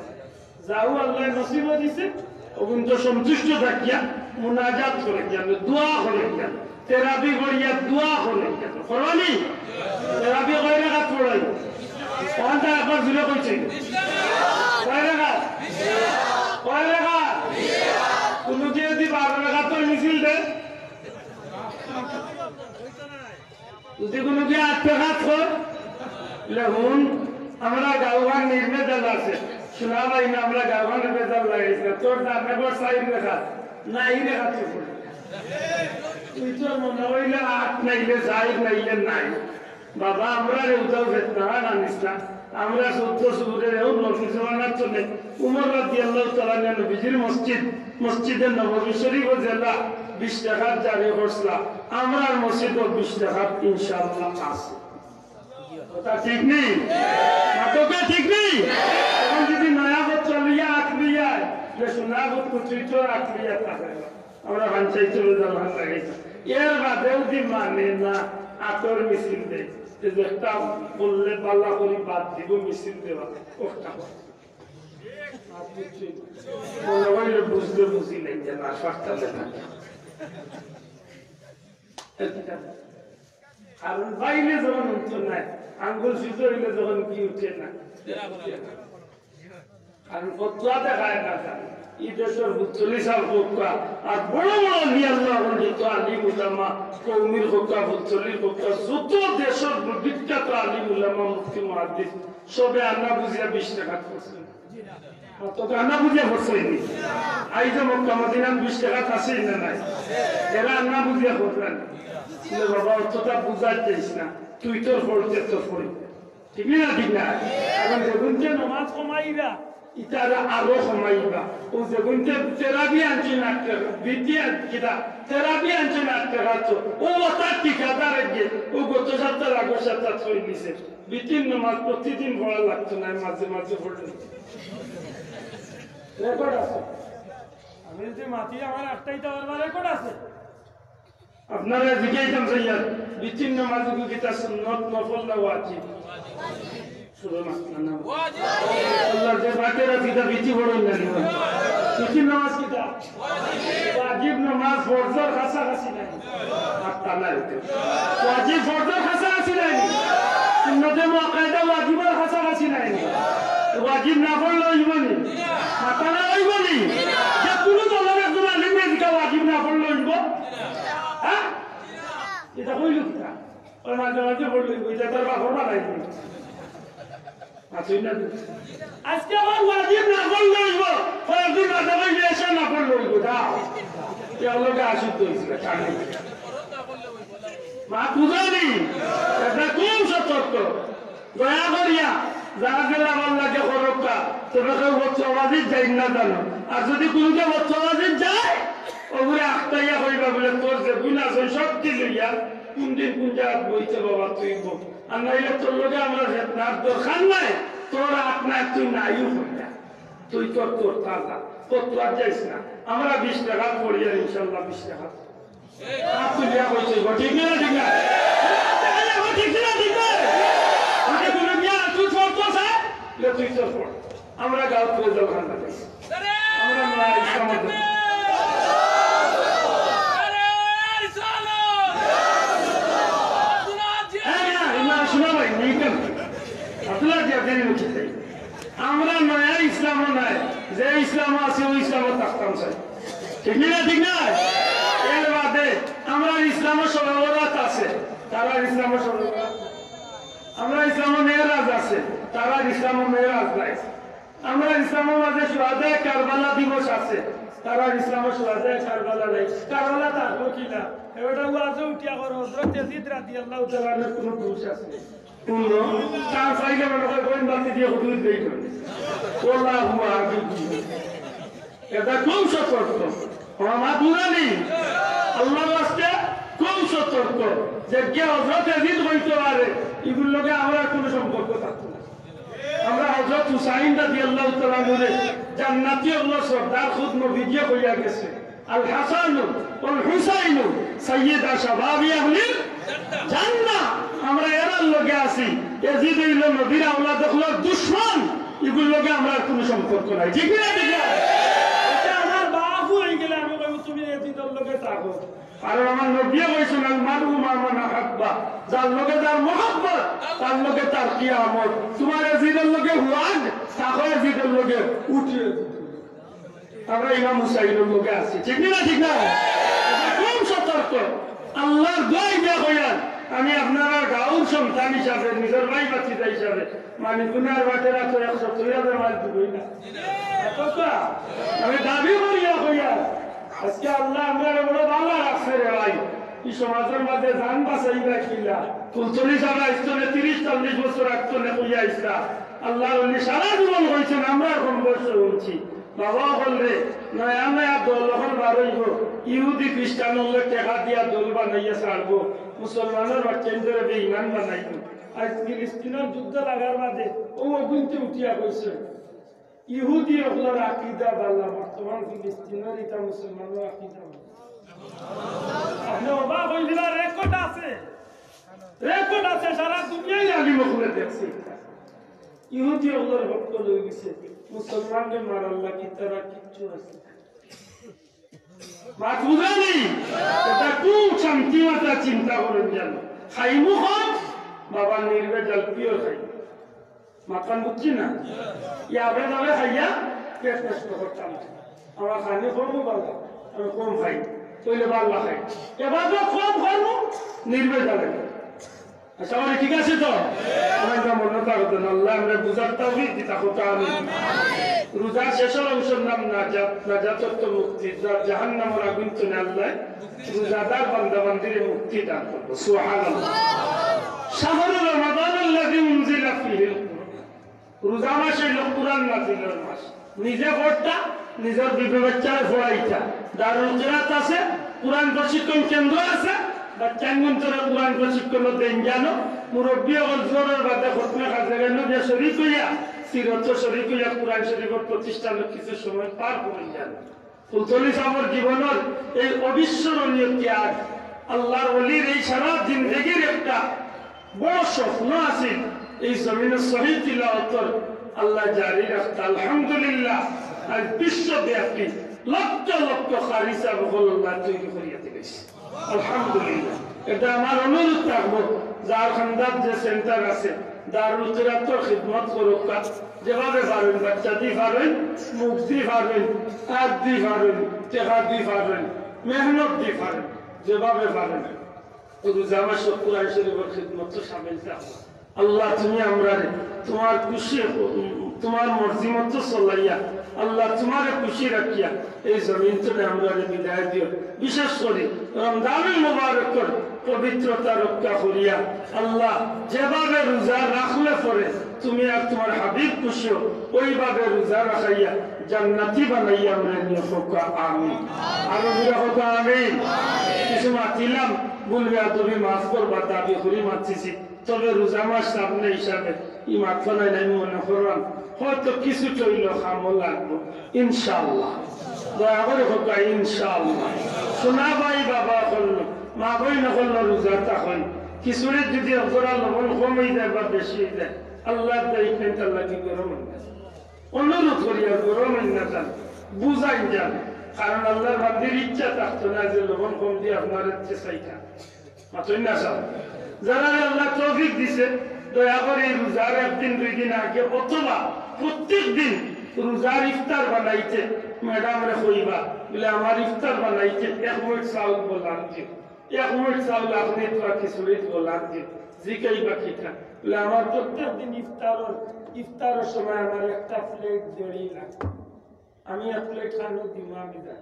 যাও আল্লায় নসিব দিছে, অগুনতো সন্তুষ্ট থাকিয়া মুনাজাত করইন, দোয়া করইন, তেরাবি করিয়া দোয়া করইন। করবা নি? তেরাবি কয় রাকাত পড়াই? অখানতা একবার জুরে কইছে। কয় রাকাত? কয় রাকাত? কুনু কেউ যদি বারো রাকাতর মিছিল দেয়, যদি কুনু কেউ আট রাকাত কয়, লে হুন, আমরা গাঁওখান নির্ভেজাল আছে। শোনা ভাই না, আমরা গাঁওখান ভেজাল লাগাইছি না। তোর জানে বড় চাইর রাকাত, নাই রাকাত তুই পড়ে। তুই তো মনে অইলে আট নাইলে চাইর নাইলে নাই। বাবা, আমরারে উদাও ফেতনা আনিস না। আমরা সত্য সুবুরের এমন নবীর জমানার চলে উমর রাদিয়াল্লাহু তাআলা আনহু নবীজির মসজিদ, মসজিদে নববী শরীফ জেলা বিশ রাকাত জারি করছিলা। আমরার মসজিদও বিশ রাকাত ইনশাআল্লাহ আছে। কথা ঠিক নি? নাটকে ঠিক নি? এখন যদি নয়া বছর লইয়া আট লইয়া, যে সোনা বুত কুচুইতো আট লইয়া থাকে। আমরা পঞ্চায়েত চলে যাওয়ার লাগে। এর বাদেও যদি মানে না, আতর মিছিল দেয়, এই যে একটা বললে পাল্লা করি বাদ দিব মিছিল দেওয়া, ওটা। আর কিচ্ছু না। মনে হইলে বুঝলে বুঝি নাই যে না, সরকার না। কারণ বাইরে যখন উঠতো না, আঙ্গুল সুজা হইলে যখন কি উঠে না। কারণ ফতোয়া দেখায় না জানে। এই দেশর ফুতসলি সাব হক্কা, আর বড় বড় আলিম আল্লাহ এখন যত আলিম উলামা, কওমির হক্কা, ফুতসলির হক্কা, যত দেশর বিখ্যাত আলিম উলামা, মুফতি মুহাদ্দিস, সবে আন্না বুঝিয়া বিশ রাকাত করছে। আর তো আন্না বুঝিয়া করছে নি। আইজ মক্কা মদিনাত বিশ রাকাত আছে না নাই? এরা আন্না বুঝিয়া করবে না। বলে, "বাবা, অতটা বুঝার চাইস না, তুই তোর পড়তে তোর পড়ি।" ঠিক না, ঠিক না? এখন যেগুনতে নমাজ কমাইবা, ইতারা আরো কমাইবা। ও যেগুনতে তেরাবি আনছে না, বিটি আন-, কিতা, তেরাবি আনছে না, তো ও ওটা ঠিকাদার গিয়ে, ও গত সপ্তাহ, আগের সপ্তাহ থই দিছে। বিটির নমাজ প্রতিদিন পড়া লাগতো না, মাঝে মাঝে পড়লে। রেকর্ড আছে। আমি যদি মাতি আমার একটাই তো আমার রেকর্ড আছে। আপনারা জিজ্ঞাসা চাইয়া, বিতির নামাজ কি কিতা সুন্নত, নফল না ওয়াজিব? শুধু মাতলা না। আল্লাহ যে বাকেরা কিতা বিতি বড় না নিবা। বিতির নামাজ কিতা? ওয়াজিব নামাজ ফরজর কাছাকাছি নাই। মাতলা না হইতে। ওয়াজিব ফরজর কাছাকাছি নাই। সুন্নতে মুআক্কাদা ওয়াজিবর কাছাকাছি নাই। ওয়াজিব না পড়লে হইব নি? মাতলা না হইব নি? যে কোনো দলের একজন আলিমে কিতা ওয়াজিব না পড়লে হইব? হ্যাঁ? এটা কইল কিতা? ওই মাঝে মাঝে পড়লে হইব, এটা তার বাপর বানাই দিল। আচ্ছা, না তো। আজকে আমার ওয়াজিব না পড়লে হইব, কয়েকদিন বাদে কইলে এসে না পড়লে হইব, যাও। এ আল্লাহকে আশুদ্ধ হয়েছিল, কারণ মা বুঝানি, এটা কোন সতর্ক? দয়া করিয়া যারা গেলে আমার লাগে খরচটা, তবে কেউ বচ্চবাজির যাই না জানো। আর যদি কোনোটা বচ্চবাজির যায়, ওগুলো আখতাইয়া কইবা বলে, "তোর যে গুণ আছে, ওই শক্তি লইয়া কোন দিন কোন জায়গায় বইতে বাবা তুই বল। আর নাইলে তোর লগে আমরা ফেতনার দরকার নাই, তোর আট নাই, তুই নাইও কইয়া, তুই তোর তোর তাজা, তোর তো আর যাইস না।" আমরা বিশ টাকা পড়ি আর ইনশাল্লাহ বিশ টাকা। হাত তুলিয়া কইছে, গো, ঠিক না, ঠিক না? ঠিক না, ঠিক না? আগে তুমি বিয়া, তুই ফোন করছে? লে, তুই তো ফোন। আমরা গাঁও তুলে যাও, খান না। আমরা মা ইসলাম। হ্যাঁ, হ্যাঁ, ইমা, শোনা ভাই, নিকল। আব্দুল্লাহ জিয়া, দেরি হচ্ছে। আমরা নয়া ইসলামও নাই, যে ইসলামও আছে, ওই ইসলামও থাকতাম চাই। ঠিক না, ঠিক না? এর বাদে আমরা ইসলামও সবে বরাত আছে, তারা ইসলামও সবে বরাত। আমরা ইসলামও মেরাজ আছে, তারা ইসলামও মেরাজ নাই। আমরা ইসলামর মাঝে শুহাদায়ে কারবালা দিবস আছে, তারা ইসলামও শুহাদায়ে কারবালা নাই। কারবালা তারপর কি না? এবার ওয়াজে উঠিয়া কর, হযরত ইয়াজিদ রাদিয়াল্লাহু তাআলা আনহুর কোনো দোষ আছে? কোন দোষ? চান্স পাইলে মনে হয় বইন বাতি দিয়ে হুজুর দেই করে। আল্লাহু আকবার। এটা কোন সতর্ক? আমার মা বুঝানি? আল্লাহর ওয়াস্তে কোন সতর্ক? যে কে হযরত ইয়াজিদ হইতে পারে, এগুলোর লগে আমরা কোনো সম্পর্ক থাকতো না। আমরা হযরত হুসাইন রাদিয়াল্লাহু তাআলা আনহুরে জান্নাতি আল্লাহর সর্দার খুদ নবীজিয়ে কইয়া গেছে, "আল হাসান ওয়াল হুসাইন সাইয়্যিদা শাবাবি আহলিল জান্নাহ।" আমরা এরার লগে আছি। ইয়াজিদ হইল নবীর আওলাদ অকলর দুশমন, এগুর লগে আমরার কুনু সম্পর্ক নাই, ঠিক না? ঠিক না? এটা আমার বাপও অই গেলে আমি কইমু, "তুমি এজিদর লগে থাকো।" কারণ আমার নবীয়ে কইছইন, "আল মারউ মা মান আহাব্বা।" যার লগে যার মহব্বত, তার লগে তার কিয়ামত। তুমার এজিদর লগে হুয়াগ, থাকো এজিদর লগে, উঠিও এজিদর লগে। আমরা ইমাম হুসাইনর লগে আছি, ঠিক না? ঠিক না? এটা খুব সতর্ক। আল্লার দোয়াই দিয়া কইয়ার, আমি আপনারার গাউর সন্তান হিসাবে, নিজর ভাই ভাতিজা হিসাবে, মানিকগুনার বাটেরা তো একশো দুই হাজার মাইল দূরই না। এত তো আমি দাবি করিয়া কইয়ার, আজকে আল্লায় আমরারে বড় ভালা রাখছে রে ভাই। ই সমাজর মাঝে জান বাচাইবা কিলা? ফুলতলি ছাড়া ইস্তনে তিরিশ চল্লিশ বছর আগ তনে কইয়া আইছলা। আল্লার ওলি সারা জীবন কইছইন, আমরা কম বয়সে হুনছি। বাবা অকলরে, নয়া নয়া দল অকল বার অইবো, ইহুদি খ্রিস্টান অকলে টেকা দিয়া দল বানাইয়া ছাড়বো, মুসলমানর বাচ্চাইন্তরে বেঈমান বানাইবো। আইজ ফিলিস্তিনর যুদ্ধ লাগার বাদে অউ অগুইন্তে উঠিয়া কইছে, ইহুদি অকলর আকিদা ভালা, বর্তমান ফিলিস্তিনর ইতা মুসলমানর আকিদা ভালা। আপনে অবাক অইযিবা, রেকর্ড আছে, রেকর্ড আছে, সারা দুনিয়ার আলিম অকলে দেখছে। ইহুদি অকলর পক্ষ লই গেছে, মুসলমানরে মারার লাগি তারা কিচ্ছু আছে। মাত বুঝানি? এটা কোন শান্তি মাতা চিন্তা করইন জানো? খাইমু কম, বাবা নির্ভেজাল পিওর খাইমু। মাতখান বুঝছি না? ইয়া বেজালে খাইয়া পেট নষ্ট করতাম না। আমার খানি কম ভালা, আমি কম খাই, তাইলে ভালা খাই। এবার তো কম খাইমু, নির্ভেজালে খাই। আশা করি ঠিক আছে তো? আমার যা মনে থাকতো না, আল্লায় আমরারে বুঝার তৌফিক দিতা, কথা আমি। রোজার শেষর অংশর নাম নাজাত, নাজাত অর্থ মুক্তি, যা-, জাহান্নামর আগুন তনে আল্লায় রোজাদার বান্দা বান্দিরে মুক্তি দান করবো। সুবহানাল্লাহ। শাহরু রমাদান আল্লাযী উনজিলা ফীহিল কুরআন। রোজা মাস অইলো কুরআন নাজিলর মাস। নিজে পড়তা, নিজর বিবি বাচ্চারে পড়াইতা। দারুল কিরাত আছে, কুরআন প্রশিক্ষণ কেন্দ্র আছে, বাচ্চাইন্তরে কুরআন প্রশিক্ষণ দেইন জানো। মুরব্বি অকল জোহরর বাদে খতমে খাজেগানো দিয়া শরিক অইয়া, সিরতো শরিক অইয়া কুরআন শরিফর প্রতিষ্ঠানো কিছু সময় পার করইন জানো। ফুলতলি ছাবর জীবনর এই অবিস্মরণীয় ত্যাগ, আল্লার ওলির এই সারা জিন্দেগির একটা বড় স্বপ্ন আছিল, এই জমিনো সহি তিলাওয়াতর আল্লায় জারি রাখতা। আলহামদুলিল্লাহ, আইজ বিশ্বব্যাপী লক্ষ লক্ষ কারি ছাব অকল আল্লায় তৈরি করিয়া দিলাইছে। আলহামদুলিল্লাহ। এটা আমার অনুরোধ থাকবো, যার খান্দাত যে সেন্টার আছে, দারুল কিরাতর খিদমত করউক্কা, যেভাবে পারইন, বাচ্চা দি পারইন, মুখ দি পারইন, আত দি পারইন, টেকা দি পারইন, মেহনত দি পারইন, যেভাবে পারইন। রোজা মাসো কুরআন শরিফর খিদমতো শামিল থাকবা। আল্লাহ, তুমি আমরারে তুমার খুশি, তুমার মর্জি মতো চলাইয়া, আল্লাহ, তুমারে খুশি রাখিয়া এই জমিন তনে আমরারে বিদায় দিও। বিশেষ করি রমজানুল মুবারকর পবিত্রতা রক্ষা করিয়া, আল্লাহ, যেভাবে রোজা রাখলে পরে তুমি আর তুমার হাবিব খুশি অও, ওইভাবে রোজা রাখাইয়া জান্নাতি বানাইয়া আমরারে নিও, কউক্কা আমিন। আরো জোরে কউক্কা আমিন। কিছু মাতিলাম, ভুল বেয়াদবি মাফ করবা, দাবি করি মাতিছি। তবে রোজা মাস সামনে হিসাবে ই মাতখান আমি মনে করলাম হয়তো কিছু চইল কামও লাগবো, ইনশাআল্লাহ। দয়া করি কউক্কা, ইনশাআল্লাহ। সোনা ভাই বাবা অকল, মা বইন অকল রোজা থাকইন, খিচুড়িত যদি অকরা লবণ কম অই যায় বা বেশি অই যায়, আল্লার দয়া ইখান তার লাগি গরম অই যায়। অনুরোধ করি আর গরম অই না যান, বুঝাইন যান, কারণ আল্লার বান্দির ইচ্ছা থাকতো না যে লবণ কম দিয়া আপনারে চেঁচাইতা। মাতইন না সাব। যারারে আল্লায় তৌফিক দিছে, দয়া করি এই রোজার একদিন দুই দিন আগে অথবা প্রত্যেক দিন রোজার ইফতার বানাইতে ম্যাডামরে কইবা, বলে, "আমার ইফতার বানাইতে এক মুইট চাউল বলান দিও, এক মুইট চাউল আপনি তো আর খিচুড়িত বলান দিও।" জিকাইবা কিতা? বলে, "আমার প্রত্যেক দিন ইফতারর, ইফতারর সময় আমার একটা প্লেট দেড়ই লাগে, আমি এক প্লেট খানো দিমু আমি যাই।"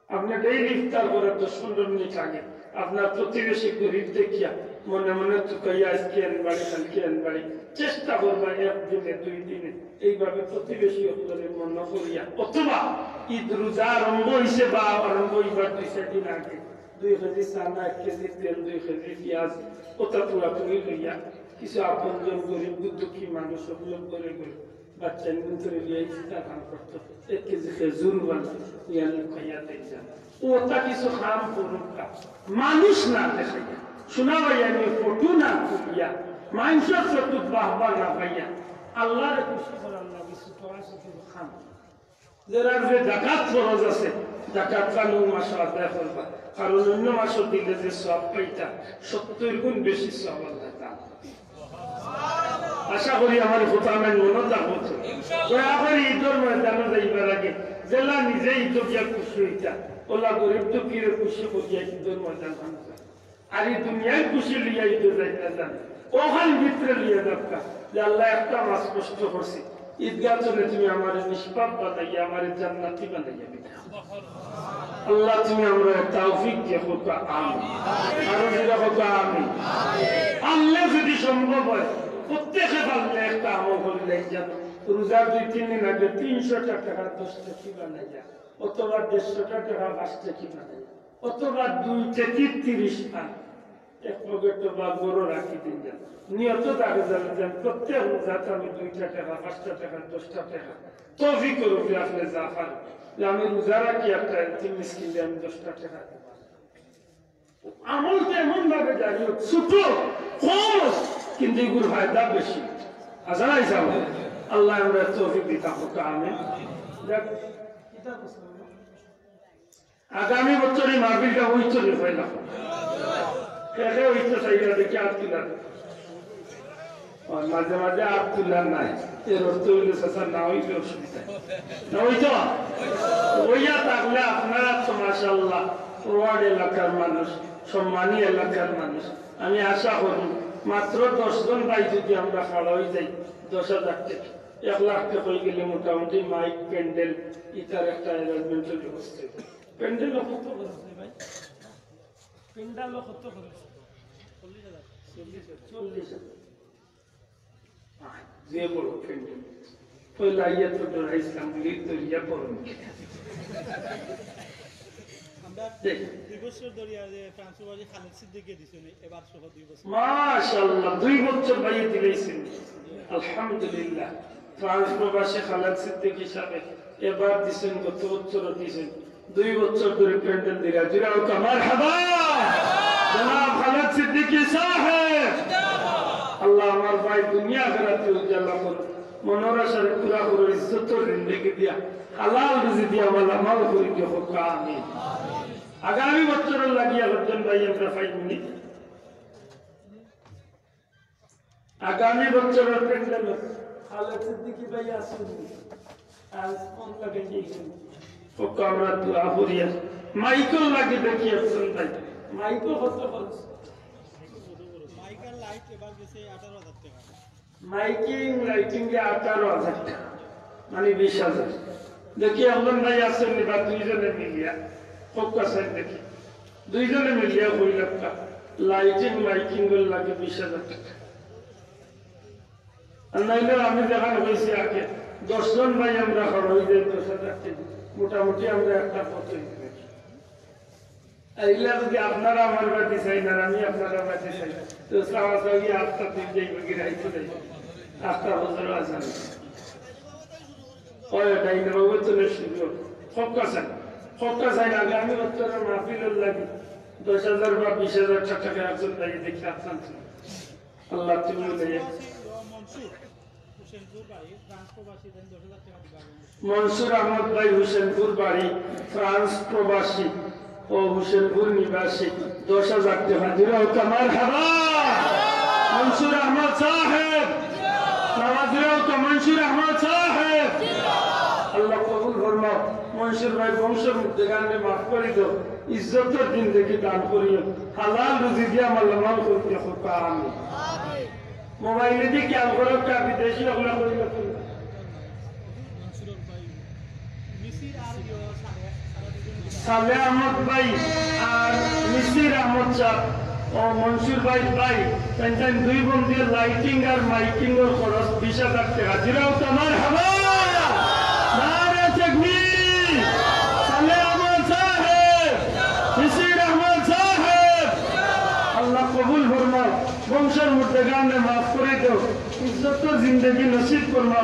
আপনি ডেইলি ইফতার করার দশ পনেরো মিনিট আগে আপনার প্রতিবেশী গরিব দেখিয়া মনে মনে তুকাইয়া আজকে আনবাড়ি, কালকে আনবাড়ি, চেষ্টা করবা একদিনে দুই দিনে এইভাবে প্রতিবেশী অকলরে মনে করিয়া, অথবা ঈদ রোজা আরম্ভ অইছে বা আরম্ভ অইবার দুই চাইর দিন আগে দুই কেজি চানা, এক কেজি তেল, দুই কেজি পিয়াজ, ওটা পুরাপুরি লইয়া কিছু আপনজন গরিব দুঃখী মানুষ অকলর ঘরে ঘরে বাচ্চাইন্তরে লইয়া ইফতার খান করতো। এক কেজি খেজুর বানাই, ইয়া লুকাইয়া দেই যান। ওটা কিছু কাম করুক্কা। মানুষ না দেখাইয়া, সোনা ভাই, আমি ফটো না তুলিয়া, মানষর চকুত বাহবা না পাইয়া, আল্লাহরে খুশি করার লাগি ছোট আছে কিন্তু খান। যারা যে জাকাত ফরজ আছে, জাকাত খান অউ মাসো আদায় করবা, কারণ অন্য মাসো দিলে যে সওয়াব পাইতা, সত্তর গুণ বেশি সওয়াব আল্লাহ দান করে। আশা করি আমার কথা আমি মনে থাকবো তো। দয়া করি ঈদর ময়দানো যাইবার আগে যেলা নিজে ঈদো গিয়া খুশি অইতা, অলা গরিব দুঃখীরে খুশি করিয়া ঈদর ময়দান ভাঙতা। আর ই দুনিয়ার খুশি লইয়া ঈদো যাইতা যান, অখান ভিতরে লইয়া যাউক্কা যে আল্লাহ একটা মাস কষ্ট করছি, ঈদগাহ চলে তুমি আমারে নিষ্পাপ বানাইয়া, আমারে জান্নাতি বানাইয়া দিতা। আল্লাহ তুমি আমরারে তৌফিক দিয়া কউক্কা আমিন। আরো জোরে কউক্কা আমিন। আল্লাহ যদি সম্ভব হয়, প্রত্যেকে পারলে একটা আমল করিলাই যান। রোজার দুই তিন দিন আগে তিনশোটা টেকা দশটা টেকা বানাইয়া, অথবা দেড়শোটা টেকা পাঁচটা টেকা বানাইয়া, অথবা দুই টেকি তিরিশ আনা, এক পকেট বা গরু রাখি দিন যান। নিয়ত থাকে যান, যান প্রত্যেক রোজাত আমি দুইটা টেকা, পাঁচটা টেকা, দশটা টেকা, তৌফিকর উপরে আপনি যা পারেন, যে আমি রোজা রাখি একটা এতিম মিসকিনরে আমি দশটা টেকা দিই। আমলটা এমন ভাবে জারি হোক, ছোট, কম হোক, কিন্তু এগুর ফায়দা বেশি। হাসান আইসা, আল্লাহ আমরা তৌফিক দিতা কউক্কা আমিন। যাক, কিতা বুঝলাম? আগামী বছর ই মাহফিলটা অইতো নি, অয় না? কে কে অইতো চাইরা দেখি আত তুলা। অয়, মাঝে মাঝে আত তুলা নাই। এর অর্থ অইলো, চাচা, না অইলে অসুবিধা নাই। না অইতো? অইয়া থাকলে আপনারা তো মাশাআল্লাহ, ওয়ার্ড এলাকার মানুষ, সম্মানী এলাকার মানুষ। আমি আশা করি মাত্র দশ জন ভাই যদি আমরা খাড়া অই যাই, দশ হাজার টেকা, এক লাখ টেকা অই গেলে মোটামুটি মাইক, প্যান্ডেল, ইতার একটা arrangement অইলে বুঝতে হবে। প্যান্ডেল কত খরচ রে ভাই? প্যান্ডেল কত খরচ? চল্লিশ হাজার। চল্লিশ হাজার। আহ, যে বড় প্যান্ডেল। পয়লা আইয়া তো ডরাইছিলাম, বুলি দরিয়া পড়ন। আমরা দেখ। দুই বছর ধরিয়া যে ফ্রান্স প্রবাসী খালেদ সিদ্দিকীয়ে দিছইন, এবার সহ দুই বছর। মাশাআল্লাহ, দুই বছর ভাইয়ে দিলাইছইন। আলহামদুলিল্লাহ। ফ্রান্স প্রবাসী খালেদ সিদ্দিকী সাহেব এবার দিছইন, গত বছরও দিছইন। দুই বছর ধরি প্যান্ডেল দিরা, জোরে কউক্কা মারহাবা। জনাব খালেদ সিদ্দিকী সাহেব, আল্লাহ আমার ভাই দুনিয়া আখিরাতে উজালা করো, মনর আশারে পুরা করো, ইজ্জতর জিন্দেগি দিয়া, হালাল রুজি দিয়া মালামাল করি দিও, কউক্কা আমিন। আগামী বছরর লাগি একজন ভাই আমরা পাইমুনি। আগামী বছরর প্যান্ডেল খালেদ সিদ্দিকী ভাই আছইন। আর ফোন লাগাই দিয়েছেন। কউক্কা আমরা দোয়া করিয়ার। মাইকর লাগি দেখি একজন ভাই। মাইকও কত খরচ? মাইক আর লাইট এবার গেছে আঠারো হাজার টেকা। মাইকিং, লাইটিং এ আঠারো হাজার টেকা, মানে বিশ হাজার। দেখি একজন ভাই আছইন নি বা দুইজনে মিলিয়া, কউক্কা চাইন দেখি, দুইজনে মিলিয়া কইলাউক্কা, লাইটিং, মাইকিং এর লাগি বিশ হাজার টেকা। আর নাইলে আমি যেখান কইছি আগে, দশ জন ভাই আমরা খাড়া অই যাই, দশ হাজার টেকা, মোটামুটি আমরা একটা পথ অই যাই। আর ইলা যদি আপনারা আমার বাদে চাইন আর আমি আপনারার বাদে চাই, তো চাওয়া চাওয়ি আখতা দিন যাইবো, গিরাইতো যাইবো, আখতা বছর আজান। অয়, তাই না বাবু? তো নিশ্চিত কউক্কা চাইন, কউক্কা চাইন, আগামী বছরর মাহফিলর লাগি দশ হাজার বা বিশ হাজার টেকা একজন ভাই দেখি আখতা আনছইন। আল্লাহ তুমি লইয়া। মনসুর আহমদ ভাই, হুসেনপুর বাড়ি, ফ্রান্স প্রবাসী ও হুসেনপুর নিবাসী, দশ হাজার টেকা। জোরে কউক্কা মারহাবা। মনসুর আহমদ সাহেব, জোরে কউক্কা মনসুর আহমদ সাহেব। আল্লাহ কবুল ফরমাও। মনসুর ভাই বংশর মুর্দেগানরে মাফ করি দেও, ইজ্জতর জিন্দেগি দান করিও, হালাল রুজি দিয়া মালামাল করি দেও, কউক্কা আমিন। মোবাইলেদি খেয়াল করউক্কা, বিদেশি অকলে কইলা। সালেহ আহমদ ভাই আর মিসির আহমদ সাহেব ও মনসুর ভাই, ভাই, তাইন, তাইন দুই বন্ধুয়ে লাইটিং আর মাইকিং এর খরচ বিশ হাজার টেকা। জোরে কউক্কা মারহাবা। নারে তাকবীর। সালেহ আহমদ সাহেব, মিসির আহমদ সাহেব, আল্লাহ কবুল ফরমাও। বংশর মুর্দেগানরে মাফ করি দেও, ইজ্জতর জিন্দেগি নসিব ফরমাও।